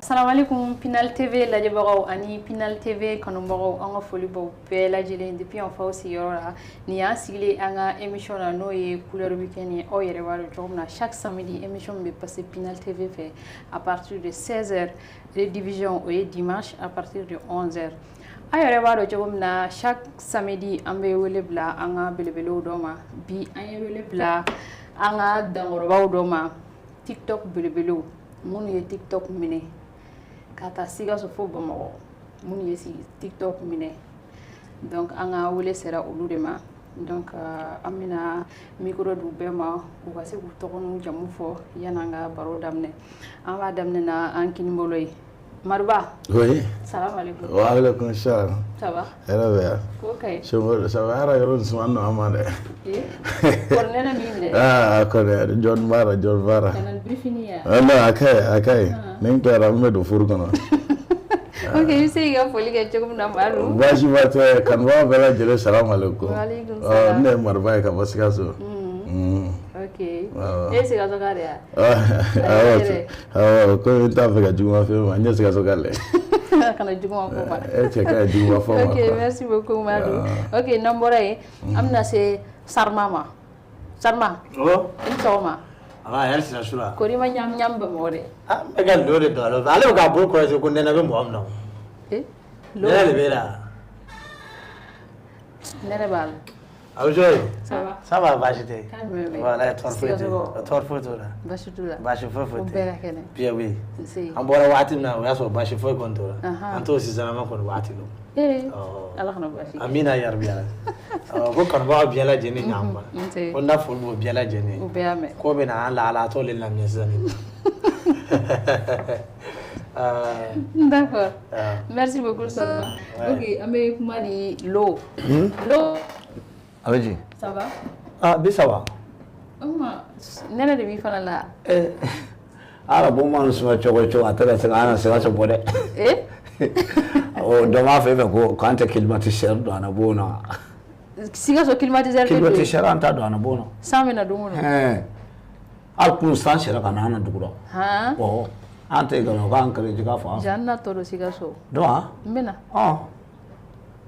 Salamalekun Pinal TV lajɛbagaw ani Pinal TV kanubagaw, an ka foli b'aw bɛɛ lajɛlen depuis an faw sigiyɔrɔ la. Nin y'an sigilen an ka émission na, n'o ye Couleur Weekend ye. Aw yɛrɛ b'a dɔn cogo min na, chaque samedi, émission min bɛ passer Pinal TV fɛ à partir de 16h, rediffusion o ye dimanche à partir de 11h. Aw yɛrɛ b'a dɔn cogo min na, chaque samedi, an bɛ wele bila an ka belebelew dɔ ma. Bi, an ye wele bila an ka dankɔrɔbaw dɔ ma, TikTok belebelew minnu ye TikTok minɛ ka taa Sikaso fo Bamakɔ, minnu ye TikTok minɛ. Donc an ka wele sera olu de ma. Donc an bɛna micro d'u bɛɛ ma, u ka se k'u tɔgɔ n'u jamu fɔ yan'an ka baro daminɛ. An b'a daminɛ na an kinibolo ye. Maruba. Oui. Salam alaikum. Wa alaikum salam. Ça va? Hɛrɛ bɛ yan. Ko ka ɲi. Somɔgɔw, ça va? Hɛrɛ yɔrɔ suma nɔ an ma dɛ. Kɔni nɛnɛ b'i minɛ. Ah, kɔni jɔn baara, jɔn baara. Ka na birifini ya. Ah non, a ka ɲi, a ka ɲi. Ni n tilara, n bɛ don furu kɔnɔ. Ok, i bɛ se k'i ka foli kɛ cogo min na, Madu. Baasi ba tɛ, kanubagaw bɛɛ lajɛlen, salam alaikum. Wa alaikum salam. Ne ye Maruba ye ka bɔ Sikaso. Ok. Awɔ. E ye Sikaso ka de ya? Awɔ, awɔ, komi n t'a fɛ ka juguman fɛn ma, n ye Sikaso ka lɛ. Kana juguman fɔ ma. E cɛ ka ɲi juguman fɔ ma. Ok, merci beaucoup, Madu. Ok, n'an bɔra yen, an bɛna se Sarma ma. Sarma. Oh. I ni sɔgɔma. A hɛrɛ sira su la. Kori ma ɲam ɲam Bamakɔ dɛ. Ah, n bɛ ka lo de don ale fɛ. Ale bɛ k'a bolo kɔrɔsi ko nɛnɛ bɛ mɔgɔ min na. Eh? Nɛnɛ de bɛ e la. Nɛnɛ b'a la. A bɛ cogo di? Ça va? Ça va, baasi tɛ. Kan jumɛn bɛ yen? Voilà, tɔɔrɔ foyi tɛ. Sikaso. Tɔɔrɔ foyi t'o la. Baasi t'u la. Baasi foyi foyi O tɛ. bɛɛ ka kɛnɛ. Bien, oui. Nse. An bɔra waati min na, o y'a sɔrɔ baasi foyi kɔni t'o la. Ahan. An t'o sisanama kɔni waati dɔn. Ee. Ɔ. Ala kana baasi kɛ. Amina yarabi ala. Ɔ, ko kanubagaw bɛɛ lajɛlen ɲ'an ma. Nse. Ko n na foli b'o bɛɛ lajɛlen. U bɛɛ y'a mɛn. Ko bɛ na an lahalatɔ le lamɛn sisan nin. D'accord. Ah. Merci beaucoup, Sarma. Ok, an bɛ kuma di Lo. Lo. A bɛ ji. Ça va? Ah, bi ça va. O tuma, nɛnɛ de b'i fana la. Eh, ala bon ma suma cogo cogo, a tɛ se ka an Sikaso bɔ dɛ. Eh? O dɔ b'a fɔ e fɛ ko k'an tɛ climatiseur don an na bon na. Sikaso, climatiseur tɛ don yen. Climatiseur an t'a don an na bon na. San bɛ na don o don. Ɛɛ, hali kun san sera ka na an na dugu la. Han? Ɔ, an tɛ gana k'an kɛlɛ jigin fɔ an. Ja n na tɔ don Sikaso. Donc ah. N bɛ na. Ɔ.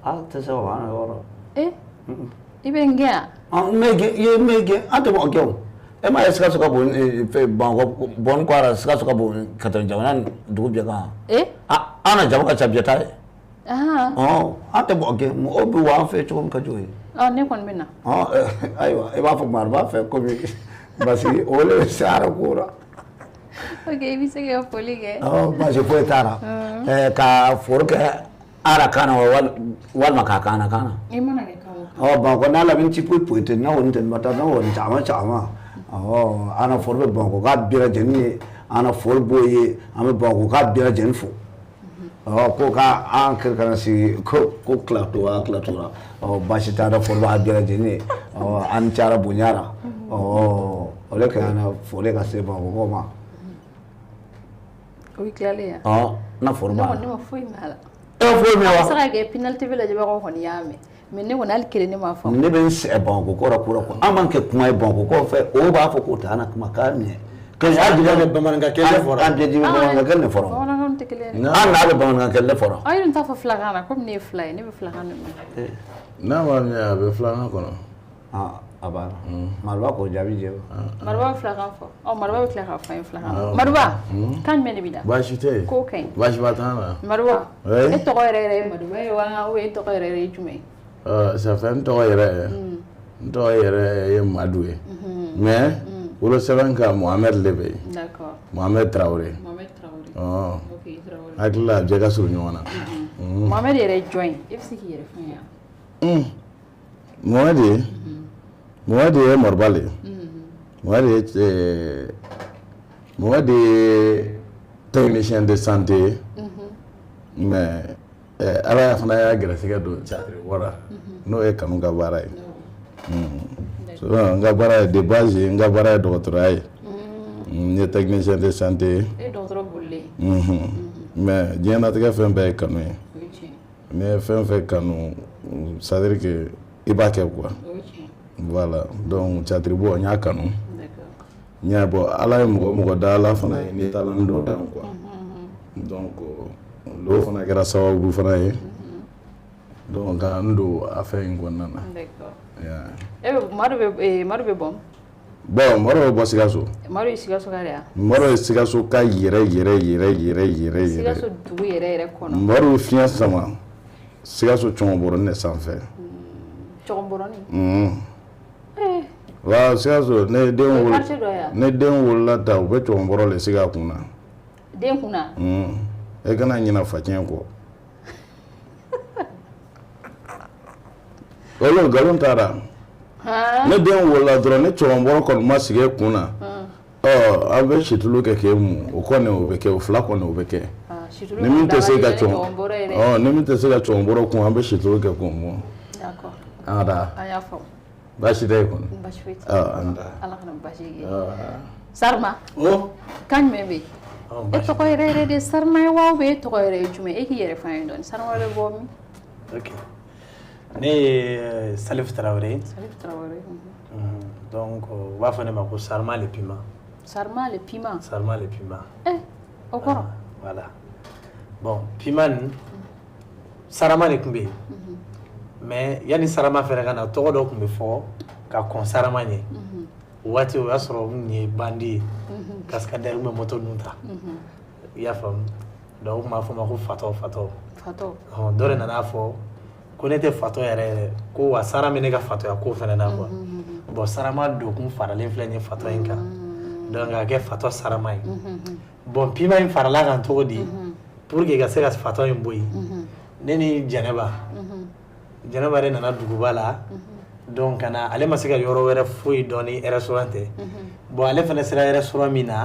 A tɛ se o an na yɔrɔ. Eh? I bɛ n gɛn yan? An n bɛ gɛn, i ye n bɛ gɛn, an tɛ mɔgɔ gɛn o. E m'a ye Sikaso ka bon fɛn Bamakɔ bɔn ko ara Sikaso ka bon ka tɛmɛ jamana dugu bɛɛ kan. Eh? An na jama ka ca bɛɛ ta ye. Ah. Ɔ, an tɛ mɔgɔ gɛn, mɔgɔw bɛ wa an fɛ cogo min ka di o ye. Ɔ, ne kɔni bɛ na. Ɔ, ayiwa, i b'a fɔ Maruba fɛ komi parce que o de bɛ se ara ko la. Ok, i bɛ se k'i ka foli kɛ. Ɔ, baasi foyi t'a la. Ɛɛ, ka foro kɛ ara kan na walima k'a kan na kan na. I mana kɛ kan o kan. Ɔ, Bamakɔ n'a lamini ti poyi poyi tɛ n'a kɔni tɛ ma taa n'a kɔni caman caman. Ɔ, an na foro bɛ Bamakɔ k'a bɛɛ lajɛlen ye, an na foro b'o ye, an bɛ Bamakɔ k'a bɛɛ lajɛlen fo. Ɔ, ko ka an kɛ kana sigi ko ko tilatora tilatora. Ɔ, baasi t'a la, foro b'a bɛɛ lajɛlen ye. Ɔ, an cayara bonya la. Ɔ, o de kɛ an na foli ka se Bamakɔ ma. O y'i tilalen ye. Ɔ, n na foro Ne b'a kɔni, ne la. ma foyi mɛn a la. E ma foyi mɛn A wa? bɛ se ka kɛ Pinal TV lajɛbagaw kɔni y'a mɛn. Mais ne kɔni, hali kelen ne m'a faamu. Ne bɛ n sɛgɛn Bamakɔ ko la ko la ko an b'an kɛ kuma ye Bamakɔ ko fɛ, o b'a fɔ k'o t'an na kuma k'a minɛ. Ka An bɛɛ bɛ bamanankan kelen fɔra. An bɛɛ bɛ bamanankan kelen de fɔra. Bamanankan tɛ kelen ye dɛ. An n'a bɛ bamanankan kelen de fɔra. Aw yɛrɛ t'a fɔ filakan na, komi ne ye fila ye, ne bɛ filakan de mɛn. N'a ma ɲɛ, a bɛ filanan kɔnɔ. Ah, a banna. Maruba k'o jaabi jɛ. Maruba bɛ filakan fɔ. Ɔ, Maruba bɛ tila k'a fɔ an ye filakan na. Maruba, kan jumɛn de b'i da? Baasi tɛ yen. Ko ka ɲi. Baasi ba t'an na. Maruba, Oui. e tɔgɔ yɛrɛ yɛrɛ ye Maruba ye wa, ou e tɔgɔ yɛrɛ yɛrɛ ye jumɛn ye? Ɔ, ça fait n tɔgɔ yɛrɛ, n tɔgɔ yɛrɛ ye Madu ye. Mais wolosɛbɛn kan, Mohamed de bɛ yen. D'accord. Mohamed Traoré. Mohamed Traoré. Ɔ. Ok, Traoré. Hakili la, a bɛɛ ka surun ɲɔgɔn na. Mohamed yɛrɛ ye jɔn ye? E bɛ se k'i yɛrɛ fɔ n ye wa? Mohamed ye, Mohamed ye Maruba le ye. Mohamed ye Mohamed ye technicien de santé ye. Mais Ala y'a fana y'a gɛrɛsɛgɛ don théâtre bɔ la, n'o ye kanu ka baara ye. Souvent, n ka baara ye de base ye, n ka baara ye dɔgɔtɔrɔya ye. N ye technicien de santé ye. E ye dɔgɔtɔrɔ bolilen ye. Mais diɲɛlatigɛ fɛn bɛɛ ye kanu ye. O ye tiɲɛ ye. N'i ye fɛn fɛn kanu, c'est à dire que i b'a kɛ quoi. O ye tiɲɛ ye. Voilà, donc théâtre bɔ, n y'a kanu. D'accord. N y'a bɔ, Ala ye mɔgɔ mɔgɔ da, Ala fana ye ni talent dɔ dan quoi. Donc Lo fana kɛra sababu fana ye. Donc ka n don a fɛn in kɔnɔna na. D'accord. Yeah. E bɛ Madu bɛ Madu bɛ bɔ? Bon, Madu bɛ bɔ Sikaso. Madu ye Sikaso ka de ya? Madu ye Sikaso ka yɛrɛ yɛrɛ yɛrɛ yɛrɛ yɛrɛ yɛrɛ. Sikaso dugu yɛrɛ yɛrɛ kɔnɔ. Madu fiɲɛ sama Sikaso cɔngɔnbɔrɔnin de sanfɛ. Cɔngɔnbɔrɔnin? Wa Sikaso ne den wolo ne den wolola ta u bɛ cɔngɔnbɔrɔ de sigi a kun na. Den kun na? E kana ɲinɛ facɛn kɔ. Olu nkalon taara. Ne den wolola dɔrɔn ne cɛkɔrɔba kɔni ma sigi e kun na. Ɔ an bɛ situlu kɛ k'e mun o kɔni o bɛ kɛ o fila kɔni o bɛ kɛ. Ni min tɛ se ka ni min tɛ se ka cɛkɔrɔba kun an bɛ situlu kɛ k'o mun. D'accord. An ka taa. An y'a faamu. Baasi tɛ e kɔni. Baasi foyi tɛ. An ka taa. Ala kana baasi kɛ. Sarima. O. Kan jumɛn bɛ yen? E tɔgɔ yɛrɛ yɛrɛ de Sarima ye wa ou bien e tɔgɔ yɛrɛ ye jumɛn ye? E k'i yɛrɛ fɔ an ye dɔɔni. Sarima bɛ bɔ min? Ok. Ne ye Salif Traoré. Salif Traoré. Donc u b'a fɔ ne ma ko Sarima le piment. Sarima le piment. Sarima le piment. O kɔrɔ? Voilà. Bon, piment nin Sarama de tun bɛ yen. Mais yanni Sarama fɛnɛ ka na tɔgɔ dɔ tun bɛ fɔ ka kɔn Sarama ɲɛ. O waati o y'a sɔrɔ n tun ye bandi ye. Cascadeur n tun bɛ moto ninnu ta. I y'a faamu? Donc u tun b'a fɔ n ma ko fatɔ fatɔ. Fatɔ. Dɔ de nana fɔ ko ne tɛ fatɔ yɛrɛ yɛrɛ ko wa Sara bɛ ne ka fatɔya ko fɛnɛ na quoi. Bon Sarama dokun faralen filɛ nin ye fatɔ in kan. Donc k'a kɛ fatɔ Sarama ye. Bon piment in farala kan cogo di? Pour que ka se ka fatɔ in bɔ yen. Ne ni Jɛnɛba. Jɛnɛba de nana duguba la. Donc ka na ale ma se ka yɔrɔ wɛrɛ foyi dɔn ni restaurant tɛ. Bon ale fɛnɛ sera restaurant min na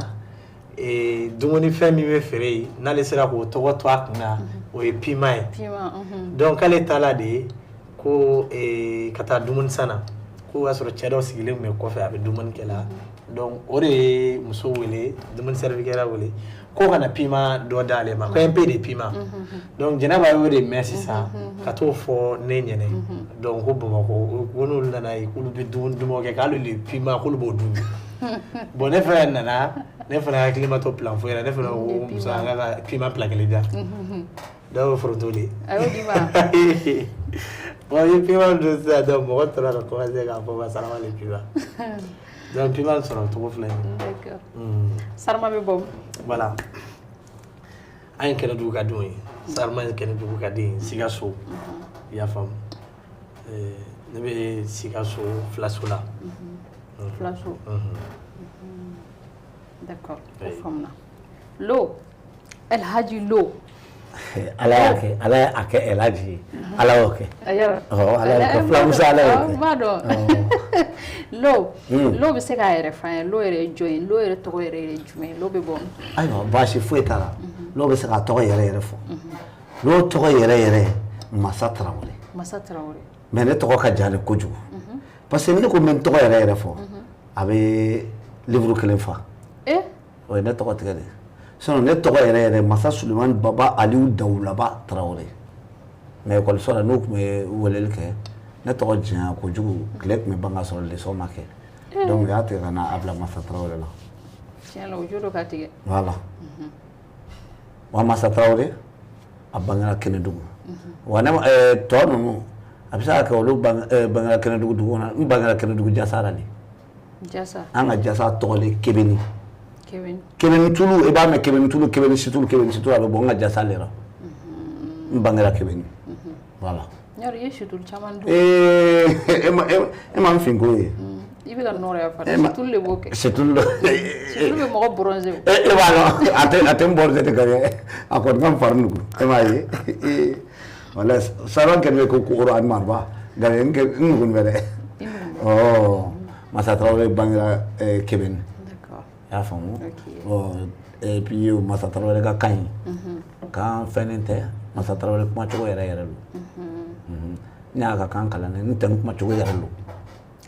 dumunifɛn min bɛ feere yen n'ale sera k'o tɔgɔ to a kun na o ye piment ye. Piment. Donc k'ale taala de ko ka taa dumuni san na k'o y'a sɔrɔ cɛ dɔ sigilen tun bɛ kɔfɛ a bɛ dumuni kɛ la. Donc o de ye muso wele dumuni servikɛla wele ko ka na piment dɔ d'ale ma ko un peu de piment. Donc Jɛnɛba y'o de mɛn sisan ka t'o fɔ ne ɲɛnɛ. Donc ko Bamakɔ ko n'olu nana yen k'olu bɛ dumuni duman kɛ k'ale le piment k'olu b'o dun. Bon ne fana nana ne fana hakili ma to plan foyi la ne fana ko muso an ka piment plat kelen di yan. Dɔw bɛ foronto de. A y'o d'i ma? Bon i ye piment dun sisan donc mɔgɔ tora ka commencer k'a fɔ ma Sarama le piment. Donc piment sɔrɔ cogo filɛ nin ye. D'accord. Sarama bɛ bɔ? Voilà. An ye Kɛnɛdugu ka denw ye. Sarama ye Kɛnɛdugu ka den ye Sikaso. I y'a faamu? Ne bɛ Sikaso Filaso la. Filaso. D'accord. O faamuna. Lo, El Hadji Lo. Ala y'a kɛ, Ala y'a kɛ El Hadji ye. Ala y'o kɛ. Ala y'o kɛ. Fulamuso Ala y'o kɛ. N b'a dɔn. Lo, Lo bɛ se k'a yɛrɛ fɔ an ye. Lo yɛrɛ ye jɔn ye? Lo yɛrɛ tɔgɔ yɛrɛ ye jumɛn ye? Lo bɛ bɔ min? Ayiwa baasi foyi t'a la. Lo bɛ se k'a tɔgɔ yɛrɛ yɛrɛ fɔ. Lo tɔgɔ yɛrɛ yɛrɛ Masa Tarawele. Masa Tarawele. Mais ne tɔgɔ ka jan de kojugu. Parce que ne ko n bɛ n tɔgɔ yɛrɛ yɛrɛ fɔ. A bɛ livre kelen fa. O ye ne tɔgɔ tigɛ de. Sinon ne tɔgɔ yɛrɛ yɛrɛ Masa Sulemani Baba Aliyu Dawulaba Tarawele. Mais ekɔliso la n'u tun bɛ weleli kɛ ne tɔgɔ janya kojugu tile tun bɛ ban ka sɔrɔ leçon ma kɛ. Donc u y'a tigɛ ka na a bila Masa Tarawele la. Tiɲɛ la o jo don k'a tigɛ. Voilà. Wa Masa Tarawele a bangera Kɛnɛdugu. Wa ne tɔ ninnu a bɛ se ka kɛ olu bangera Kɛnɛdugu dugu kɔnɔ n bangera Kɛnɛdugu Jasa la de. Jasa. An ka jasa tɔgɔ de Kebeni. Kebeni. Kebeni tulu i b'a mɛn Kebeni tulu Kebeni situlu Kebeni situlu a bɛ bɔ n ka jasa de la. N bangera Kebeni. Voilà. Yɔrɔ i ye situlu caman dun. E ma n fin ko ye. I bɛ ka nɔrɔya fana situlu de b'o kɛ. Situlu. Situlu bɛ mɔgɔ bronzer o. E b'a dɔn a tɛ n bronzer ten ka kɛ a kɔni ka n fari nugu e m'a ye. Wala salon kɛ bɛ ko kokoro ani mariba nka n nugu bɛ dɛ. Ɔ Masa Tarawele bangera Kebeni. D'accord. I y'a faamu? Bon et puis Masa Tarawele ka kan ye. Kan fɛnnen tɛ Masa Tarawele kumacogo yɛrɛ yɛrɛ don. Ne y'a ka kan kalan n tɛ n kumacogo yɛrɛ don.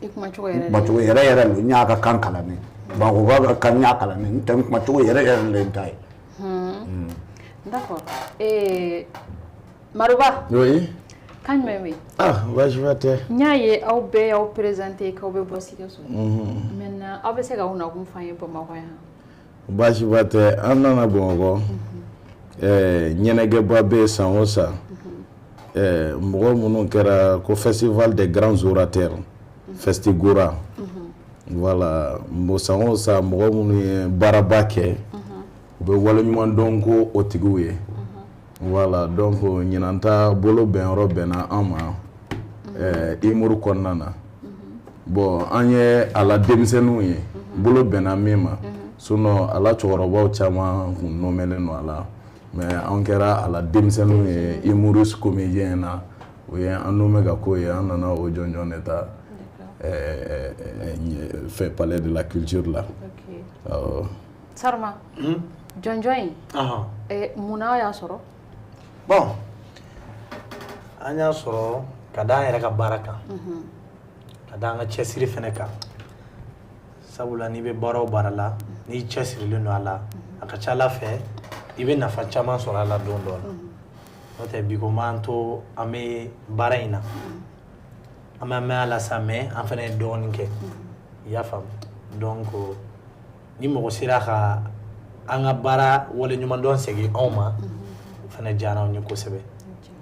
I kumacogo yɛrɛ. Kumacogo yɛrɛ yɛrɛ don n y'a ka kan kalan ne. Bamakɔ ka kan n y'a kalan ne n tɛ n kumacogo yɛrɛ yɛrɛ de n ta ye. D'accord. Maruba. Oui. Kan jumɛn bɛ yen? Ah baasi ba tɛ. N y'a ye aw bɛɛ y'aw présenté k'aw bɛ bɔ Sikaso. Maintenant aw bɛ se k'aw nakun fɔ an ye Bamakɔ yan. Baasi ba tɛ an nana Bamakɔ. Ɲɛnajɛba bɛ san o san, mɔgɔ minnu kɛra ko Festival des grands orateurs, Festigora, voilà. San o san, mɔgɔ minnu ye baaraba kɛ, u bɛ waleɲuman dɔn ko o tigiw ye. Voilà, donc ɲinan ta bolo bɛnyɔrɔ bɛnna an ma humour kɔnɔna na. Bon, an ye a la denmisɛnninw ye, bolo bɛnna min ma. Sinon a la cɛkɔrɔbaw caman kun nommelen don a la, mais an kɛra a la denmisɛnninw ye humoriste comédien na. O ye an nommé ka k'o ye. An nana o jɔnjɔn de ta fɛ Palais de la Culture la. Awɔ. Sarma, jɔnjɔn in, munna aw y'a sɔrɔ? Bon, an y'a sɔrɔ ka da an yɛrɛ ka baara kan, ka da an ka cɛsiri fɛnɛ kan, sabula n'i bɛ baara o baara la, n'i cɛsirilen don a la, a ka ca ala fɛ i bɛ nafa caman sɔrɔ a la don dɔ la. N'o tɛ, bi ko m'an to an bɛ baara in na, an bɛ mɛn a la sa, mais an fɛnɛ ye dɔɔnin kɛ, i y'a faamu. Donc ni mɔgɔ sera ka an ka baara waleɲumandɔn segin anw ma, o fɛnɛ diyara anw ye kosɛbɛ.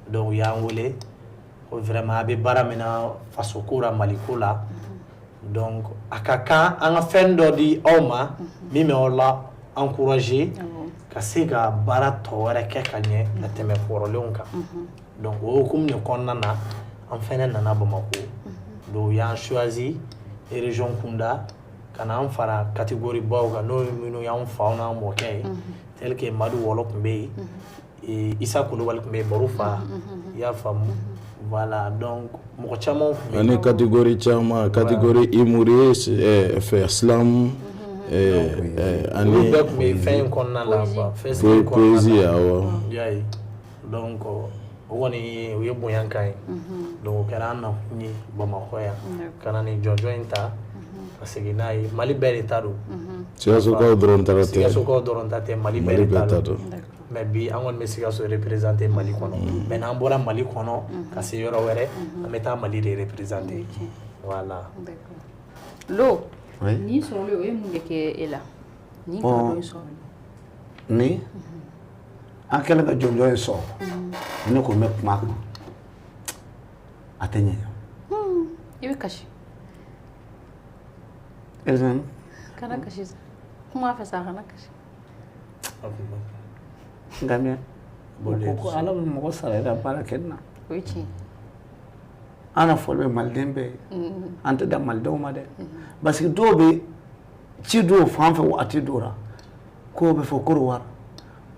Donc u y'an wele ko vraiment a bɛ baara min na faso ko la, Mali ko la, donc a ka kan an ka fɛn dɔ di aw ma min bɛ aw la encourager ka se ka baara tɔ wɛrɛ kɛ ka ɲɛ ka tɛmɛ kɔrɔlenw kan. Donc o hukumu de kɔnɔna na, an fɛnɛ nana Bamakɔ. Donc u y'an choisi région kunda ka na an fara catégorie baw kan, n'o ye minnu y'an faw n'an mɔkɛ ye, tel que Madu Wɔlɔ tun bɛ yen, Isa Kulubali tun bɛ yen, Baro fa, i y'a faamu. Voilà, donc mɔgɔ caman tun bɛ yen. Ani catégorie caman, catégorie humoriste, fɛ slam, ani olu bɛɛ tun bɛ fɛn in kɔnɔna la quoi, festival in kɔnɔna la. Poésie, awɔ. I y'a ye, donc o kɔni o ye bonya kan ye. Donc o kɛra an nakun ye Bamakɔ yan, ka na nin jɔnjɔn in ta ka segin n'a ye. Mali bɛɛ de ta don. Sikasokaw dɔrɔn ta tɛ. Sikasokaw dɔrɔn ta tɛ, Mali bɛɛ Mali de ta bɛɛ ta don. don. Mais bi an kɔni bɛ Sikaso représenter Mali kɔnɔ, mais n'an bɔra Mali kɔnɔ ka se yɔrɔ wɛrɛ, an bɛ taa Mali de représenter, voilà. Lo, Oui. nin sɔrɔlen, o ye mun de kɛ e la, nin Bon. cadeau in sɔrɔlen? Ni an kɛlen ka jɔnjɔn in sɔrɔ, ne ko n bɛ kuma a kan, a tɛ ɲɛ. I bɛ kasi. Exemple. Kana kasi sa, kuma fɛ sa, kana kasi. Nka mɛ ko ko ala bɛ mɔgɔ sara i ka baara kɛ nin na. O ye tiɲɛ. An na fɔli bɛ maliden bɛɛ ye, an tɛ dan malidenw ma dɛ, parce que dɔw bɛ ci dɔw fan fɛ waati dɔw la, k'o bɛ fɔ Kɔrɔwari,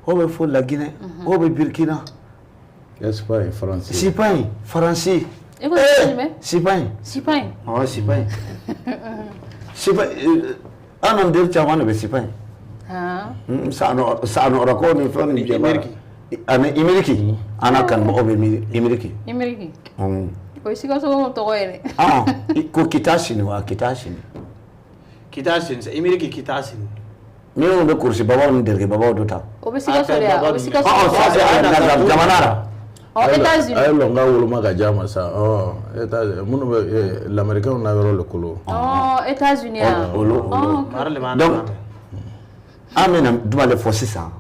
o bɛ fɔ Laginɛ, o bɛ Burkina. Espagne, France. Espagne, Faransi. E ko jumɛn? Espagne. Espagne. Awɔ, Espagne, Espagne, an n'an den caman de bɛ Espagne. Sanɔrɔkaw ni fɛn ni jɛba ani Imiriki, an n'a kanubagaw bɛ Imiriki. Imiriki. O ye Sikaso tɔgɔ ye dɛ. Ah, ko kita sini wa, kita sini. Kita sini, Imiriki kita sini. Minnu bɛ kurusi babaw ni dereke babaw dɔ ta. O bɛ Sikaso de wa? O bɛ Sikaso. Ɔ, ça c'est nanzara jamana la. Ɔ, États-Unis. A ye lɔn ka woloma ka di a ma sa. Ɔ, États minnu bɛ l'américain na yɔrɔ le kolo. Ɔ, États-Unis yan. Olu olu. Mara le b'an. Donc an bɛna juma de fɔ sisan,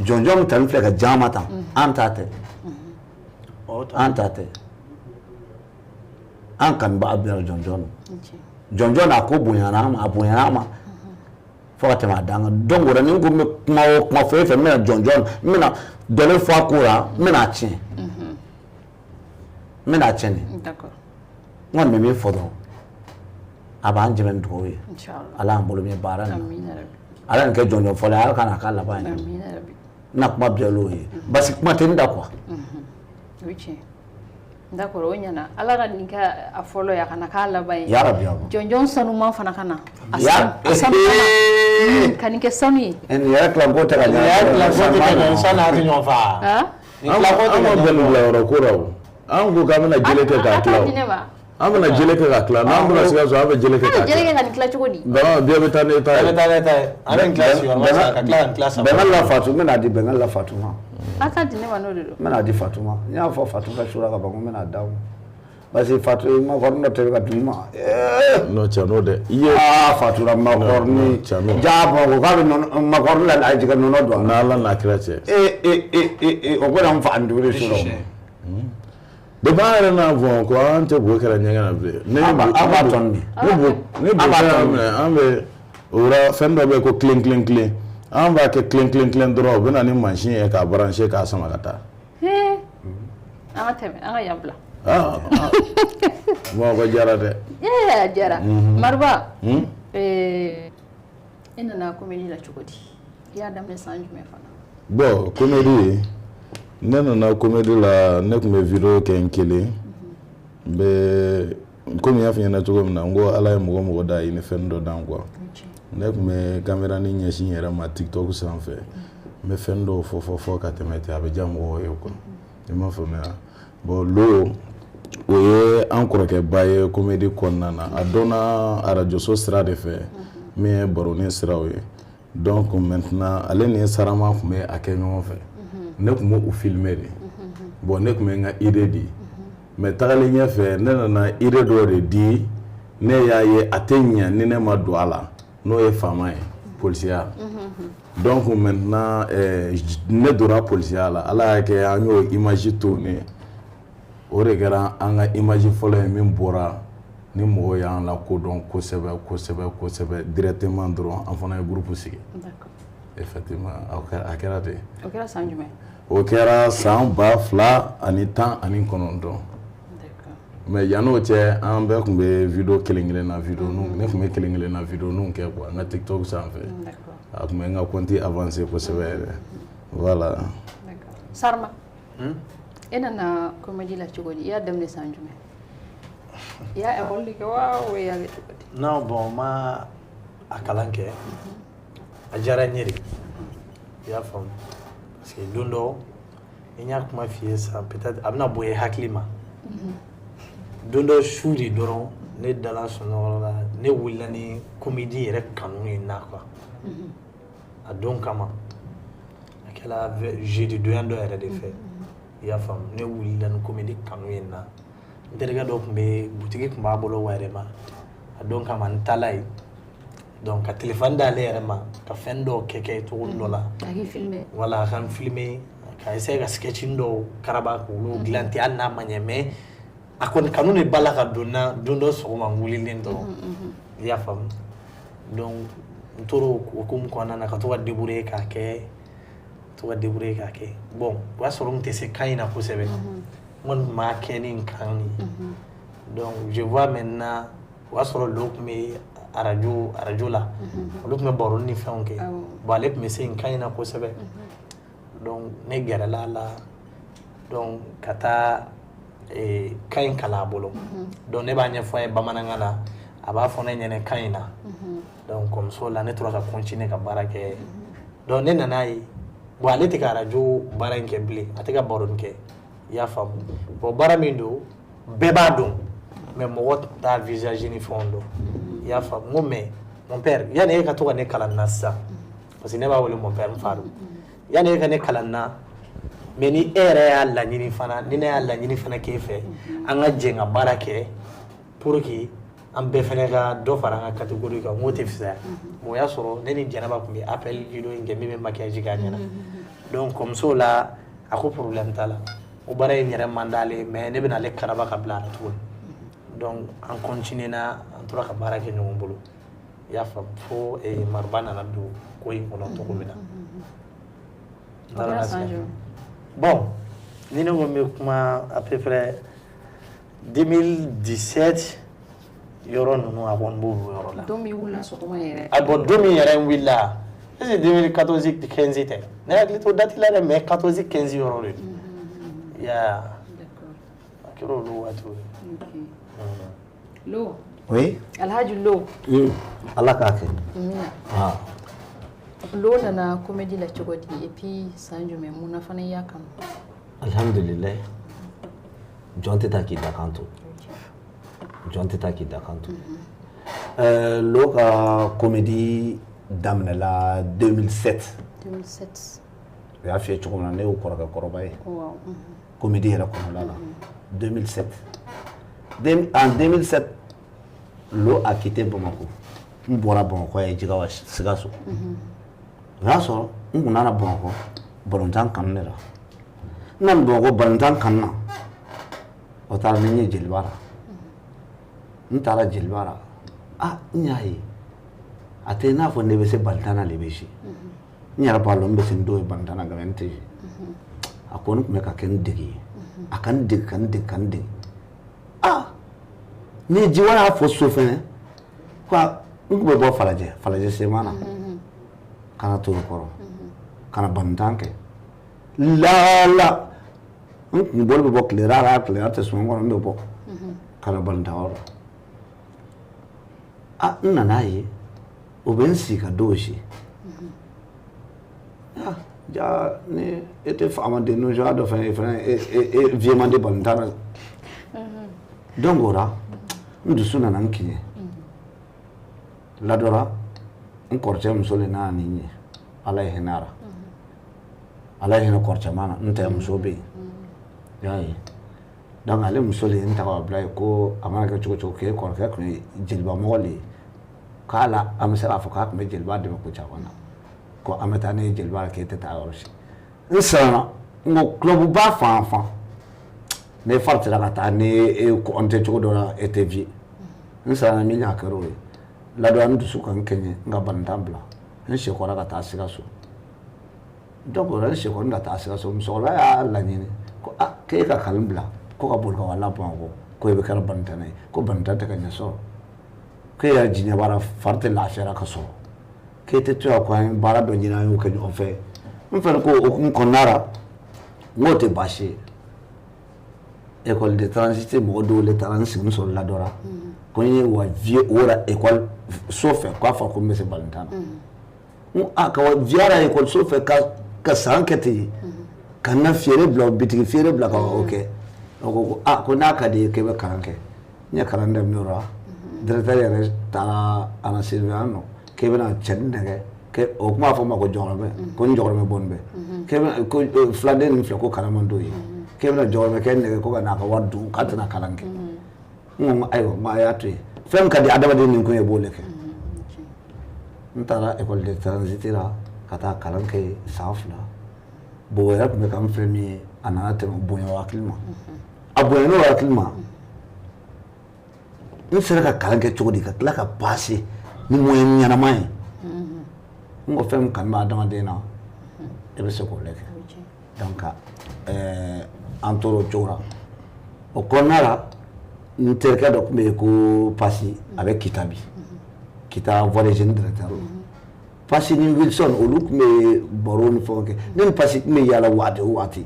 jɔnjɔn min tali filɛ ka jama ta, an ta tɛ. An ta tɛ. An kanubaga bɛɛ jɔnjɔn don. Jɔnjɔn n'a ko bonyana an ma, a bonyana an ma fo ka tɛmɛ a dan kan. Donc o la, ni n ko n bɛ kuma o kuma fɔ e fɛ, n bɛna jɔnjɔn, n bɛna dɔnni fɔ a ko la, n bɛna a tiɲɛ. N bɛna a tiɲɛ de. D'accord. N kɔni bɛ min fɔ dɔrɔn, a b'an dɛmɛ ni dugawu ye. Inchallah. Ala y'an bolo min baara in na. Amina rabi. Ala nin kɛ jɔnjɔn fɔlɔ ye, Ala ka n'a k'a laban ye. Amina rabi. N na kuma bɛɛ l'o ye parce que kuma tɛ n da quoi. O ye tiɲɛ. D'accord, o ɲɛna. Ala ka nin kɛ a fɔlɔ ye, a kana k'a laban ye. Ya rabi, ya rabi. Jɔnjɔn sanuman fana ka na. A Ya sanu, a sanu ka na. Ka nin kɛ sanu ye. Nin yɛrɛ tilanko tɛ ka Nin yɛrɛ tilanko tɛ ka ɲɛ, sani a tɛ ɲɔgɔn fa. Han? Nin tilanko tɛ An ka ma bɛn ɲɔgɔn nin fa. bila yɔrɔ ko la o. An ko k'an bɛna jele kɛ k'a A tila t'a o. di ne ma. An bɛna jele kɛ k'a tila, n'an bɔra Sikaso, an bɛ jele kɛ An bɛ k'a jele tila. kɛ ka nin tila cogo di? Bana bɛɛ bɛ taa n'e ta An bɛ ye. taa ne ta ye. An bɛ nin tila sigiyɔrɔma saba ka tila ka nin tila saba. Bɛngali la Fatu, n bɛna di Bɛngali la Fatu ma. A t'a di ne ma, n'o de don. N bɛna di Fatu ma. N y'a fɔ Fatu ka sura ka ban ko n bɛna d'a ma. Parce que Fatou ye makɔrɔni dɔ tobi ka d'u ma. Non, tiɲɛ n'o dɛ, i ye. Aa, Fatura makɔrɔni. Tiɲɛ n'o. Ja, Bamakɔ k'a bɛ nɔnɔ makɔrɔni la, a jigin nɔnɔ don a la. N'Ala n'a kira cɛ. Ee ee ee ee ee, o ko na n fa n dumuni su rɔ. Depuis an yɛrɛ n'a fɔ ko an tɛ bo kɛra ɲɛgɛn na bilen. Ne An b'a tɔni de. Ne bo ne bo An b'a kɛra tɔni. minɛ, an bɛ o yɔrɔ fɛn dɔ bɛ yen ko kilen kilen kilen, an b'a kɛ kilen kilen kilen dɔrɔn, u bɛ na ni mansin ye k'a brancher k'a sama ka taa. Hee, an ka tɛmɛ, an ka yan bila. Ah ah, Bamakɔ diyara dɛ. Ee, a diyara. Mariba, Hmm? E nana comédie la cogo di? I y'a daminɛ san jumɛn fana? Bon, comédie, ne nana comédie la, ne tun bɛ vidéo kɛ n kelen. N bɛ komi n y'a f'i ɲɛna cogo min na, n ko Ala ye mɔgɔ mɔgɔ da, i ni fɛn dɔ dan quoi. Ne tun bɛ caméra ni ɲɛsin n yɛrɛ ma TikTok sanfɛ, n bɛ fɛn dɔw fɔ fɔ fɔ ka tɛmɛ ten, a bɛ diya mɔgɔw ye quoi, i m'a faamuya? Bon, lo o ye an kɔrɔkɛba ye comédie kɔnɔna na, a dɔnna arajoso sira de fɛ min ye baroni siraw ye. Donc maintenant, ale ni Sarama tun bɛ a kɛ ɲɔgɔn fɛ, ne tun b'o filmer de. Bon, ne tun bɛ n ka idée di, mais tagalen ɲɛfɛ, ne nana idée dɔ de di, ne y'a ye a tɛ ɲɛ ni ne ma don a la, n'o ye faama ye, polisiya. Donc maintenant, ne donna polisiya la, Ala y'a kɛ an y'o image tourner, o de kɛra an ka image fɔlɔ ye min bɔra ni mɔgɔw y'an lakodɔn kosɛbɛ kosɛbɛ kosɛbɛ directement dɔrɔn, an fana ye groupe sigi. Effectivement, a kɛra ten. O kɛra san jumɛn? O kɛra san 2019. Mais yann'o cɛ, an bɛɛ tun bɛ vidéo kelen kelen na, vidéo ne tun bɛ kelen kelen na vidéo kɛ quoi, n ka TikTok sanfɛ. A tun bɛ n ka compte avancé kosɛbɛ yɛrɛ, voilà. Sarma, e nana comédie la cogo di? I y'a daminɛ san jumɛn? I y'a école de kɛ wa, ou i y'a kɛ cogo di? Non, bon, n ma a kalan kɛ, a diyara n ye de, i y'a faamu? Parce que don dɔ n y'a kuma f'i ye sisan, peut-être a bɛna bonya i hakili ma. Don dɔ su de dɔrɔn, ne dala sunɔgɔ la, ne wulila ni comédie yɛrɛ kanu ye n na quoi. A don kama, a kɛra jeudi donya dɔ yɛrɛ de fɛ, i y'a faamu? Ne wulila ni comédie kanu ye n na. N terikɛ dɔ tun bɛ butigi tun b'a bolo Wayɛrɛma, a don kama n taala yen, donc ka téléphone d'ale yɛrɛ ma ka fɛn dɔw kɛ kɛ cogo dɔ la. A k'i filmer. Voilà, a ka n filmer, ka essayer ka sketch dɔw karaba k'olu dilan ten, hali n'a ma ɲɛ, mais a kɔni kanu de b'a la ka don n na. Don dɔ sɔgɔma n wulilen dɔrɔn, i y'a faamu? Donc n tora o hukumu kɔnɔna na ka to ka débrouiller k'a kɛ, to ka débrouiller k'a kɛ. Bon, o y'a sɔrɔ n tɛ se kan in na kosɛbɛ, n kɔni tun b'a kɛ ni n kan nin ye. Donc je vois maintenant, o y'a sɔrɔ lo tun bɛ arajo la, olu tun bɛ baro ni fɛnw kɛ. Bon, ale tun bɛ se n kan in na kosɛbɛ, donc ne gɛrɛla a la, donc ka taa kan in kalan a bolo. Donc ne b'a ɲɛfɔ a ye bamanankan na, a b'a fɔ ne ɲɛna kan in na. Donc comme ça la, ne tora ka continuer ka baara kɛ. Donc ne nana ye, bon, ale tɛ ka arajo baara in kɛ bilen, a tɛ ka baro kɛ, i y'a faamu? Bon, baara min don, bɛɛ b'a dɔn, mais mɔgɔ t'a visage ni fɛnw dɔn, i y'a faamu? N ko mais mon père, yanni e ka to ka ne kalan na sisan, parce que ne b'a wele mon père, n fa don, yanni e ka ne kalan na, mais ni e yɛrɛ y'a laɲini fana, ni ne y'a laɲini fana k'e fɛ, an ka jɛ ka baara kɛ pour que an bɛɛ fana ka dɔ fara an ka catégorie kan, n k'o tɛ fisaya? Bon, o y'a sɔrɔ ne ni Jɛnɛba tun bɛ appel vidéo in kɛ min bɛ maquillage k'a ɲɛna. Donc comme ça o la, a ko problème t'a la, o baara in yɛrɛ man d'ale ye, mais ne bɛna ale karaba ka bila a la tuguni. Donc an continuer na, an tora ka baara kɛ ɲɔgɔn bolo, i y'a faamu? Fo Mariba nana don ko in kɔnɔ cogo min na. O kɛra san jumɛn? Bon, ni ne ko n bɛ kuma, à peu près 2017 yɔrɔ ninnu, a kɔni b'olu yɔrɔ la. Don min wulila sɔgɔma yɛrɛ. A bon, don min yɛrɛ n wulila, est ce que 2014 15 tɛ? Ne hakili t'o date la dɛ, mais 14 15 yɔrɔ de don ya. A kɛra olu waatiw ye. Ok. Lo. Oui. Alhaji Lo. Ala k'a kɛ. Amina. Ah. Lo nana comédie la cogo di, et puis san jumɛn, mun na fana i y'a kanu? Alhamdulilayi, jɔn tɛ taa k'i da kan to, jɔn tɛ taa k'i da kan to. Lo ka comédie daminɛla 2007. 2007. O y'a f'i ye cogo min na, ne y'o kɔrɔkɛ kɔrɔba ye. Wow. Comédie yɛrɛ kɔnɔna la 2007. En 2007, l'eau a quitté Bamako. N bɔra Bamakɔ ye Jigawa, Sikaso. O y'a sɔrɔ n kun nana Bamakɔ balontan kanu de la. N nana Bamakɔ balontan kanu na, o taara ni n ye Jeliba la. N taara Jeliba la, ah, n y'a ye a tɛ i n'a fɔ ne bɛ se balontan na, le bɛ se. N yɛrɛ b'a lɔn n bɛ se n dɔw ye balontan na, nka n tɛ se. A ko n tun bɛ ka kɛ n dege ye, a ka n dege, ka n dege, ka n dege. Ah, ni Jiwa y'a fɔ so fɛnɛ ko n tun bɛ bɔ Falajɛ, Falajɛ sema na, ka na Torokɔrɔ, ka na balontan kɛ laala. N kun bolo bɛ bɔ tilera la, tilera tɛ suma kɔnɔ, n bɛ bɔ ka na balontan yɔrɔ la. Ah, n nana ye o bɛ n sigi ka dɔw si. Ah, ja ni e tɛ faamaden nisɔndiya dɔ fana ye fana, e vieux man di balontan na. Donc o la n dusu nana n kiɲɛ ladɔra. N kɔrɔcɛ muso de nana ni n ye. Ala ye hinɛ a la, Ala ye hinɛ kɔrɔcɛman na. N tɛ muso bɛ yen, i y'a ye. Donc ale muso de ye n ta ka bila yen ko a mana kɛ cogo cogo, k'e kɔrɔkɛ tun ye jeliba mɔgɔ de ye, k'a la an bɛ se k'a fɔ k'a tun bɛ jeliba dɛmɛ ko caman na, ko an bɛ taa ne ye jeliba la, k'e tɛ taa yɔrɔ si. N siranna, n ko club ba fan fan ne faritira ka taa ni e compter cogo dɔ la, e tɛ vie. N siranna min ɲɛ, a kɛra o ye ladɔn. N dusu ka n kɛɲɛ, n ka balontan bila, n sekɔra ka taa Sikaso. Donc o la n sekɔni ka taa Sikaso, musokɔrɔba y'a laɲini ko ah, k'e ka kalan bila, ko ka boli ka wala Bamakɔ, ko e bɛ kɛra balontanna ye, ko balontan tɛ ka ɲɛ sɔrɔ, k'e yɛrɛ jiɲɛ baara fari tɛ lafiyara ka sɔrɔ k'e tɛ to yan, ko an ye baara dɔ ɲini, an y'o kɛ ɲɔgɔn fɛ. N fɛnɛ ko o hukumu kɔnɔna la, n k'o tɛ baasi ye. École de transit mɔgɔ dɔw le taara n sigi n sɔrɔ ladɔra ko n ye wa vieux o la école so fɛ, k'a fɔ ko n bɛ se balontan na. N ko ah, ka wa vieux la école so fɛ ka san kɛ ten, ka n ka feere bila, bitigi feere bila, ka o kɛ. O ko ah, ko n'a ka di ye k'e bɛ kalan kɛ. N ye kalan daminɛ o la. Directeur yɛrɛ taara an surveillant nɔ k'e bɛna cɛnin nɛgɛ k'e o kuma fɔ n ma ko jɔkɔrɔmɛ, ko n jɔkɔrɔmɛ bɔ nin bɛɛ, k'e bɛna ko filaden nin filɛ, ko kalan man d'o ye, k'e bɛna jɔkɔrɔmɛ kɛ nɛgɛ ko ka n'a ka wari dun, k'a tɛna kalan kɛ. N ko ayiwa, n ko a y'a to yen, fɛn min ka di adamaden ni kun ye, b'o de kɛ. N taara école de transit la ka taa kalan kɛ san 2. Bon, o yɛrɛ tun bɛ ka n fɛ min ye, a nana tɛmɛ bonya o hakili ma, a bonyana o hakili ma. N sera ka kalan kɛ cogo di ka tila ka passer ni moyen ɲɛnama ye? N ko fɛn min kanu bɛ adamaden na, e bɛ se k'o de kɛ. Donc an tora o cogo la. O kɔnɔna la, n terikɛ dɔ tun bɛ yen ko Pasi, a bɛ Kita bi, Kita Voix des Jeunes directeur la. Pasi ni Wilson, olu tun bɛ baro ni fɛnw kɛ. Ne ni Pasi tun bɛ yaala waati o waati,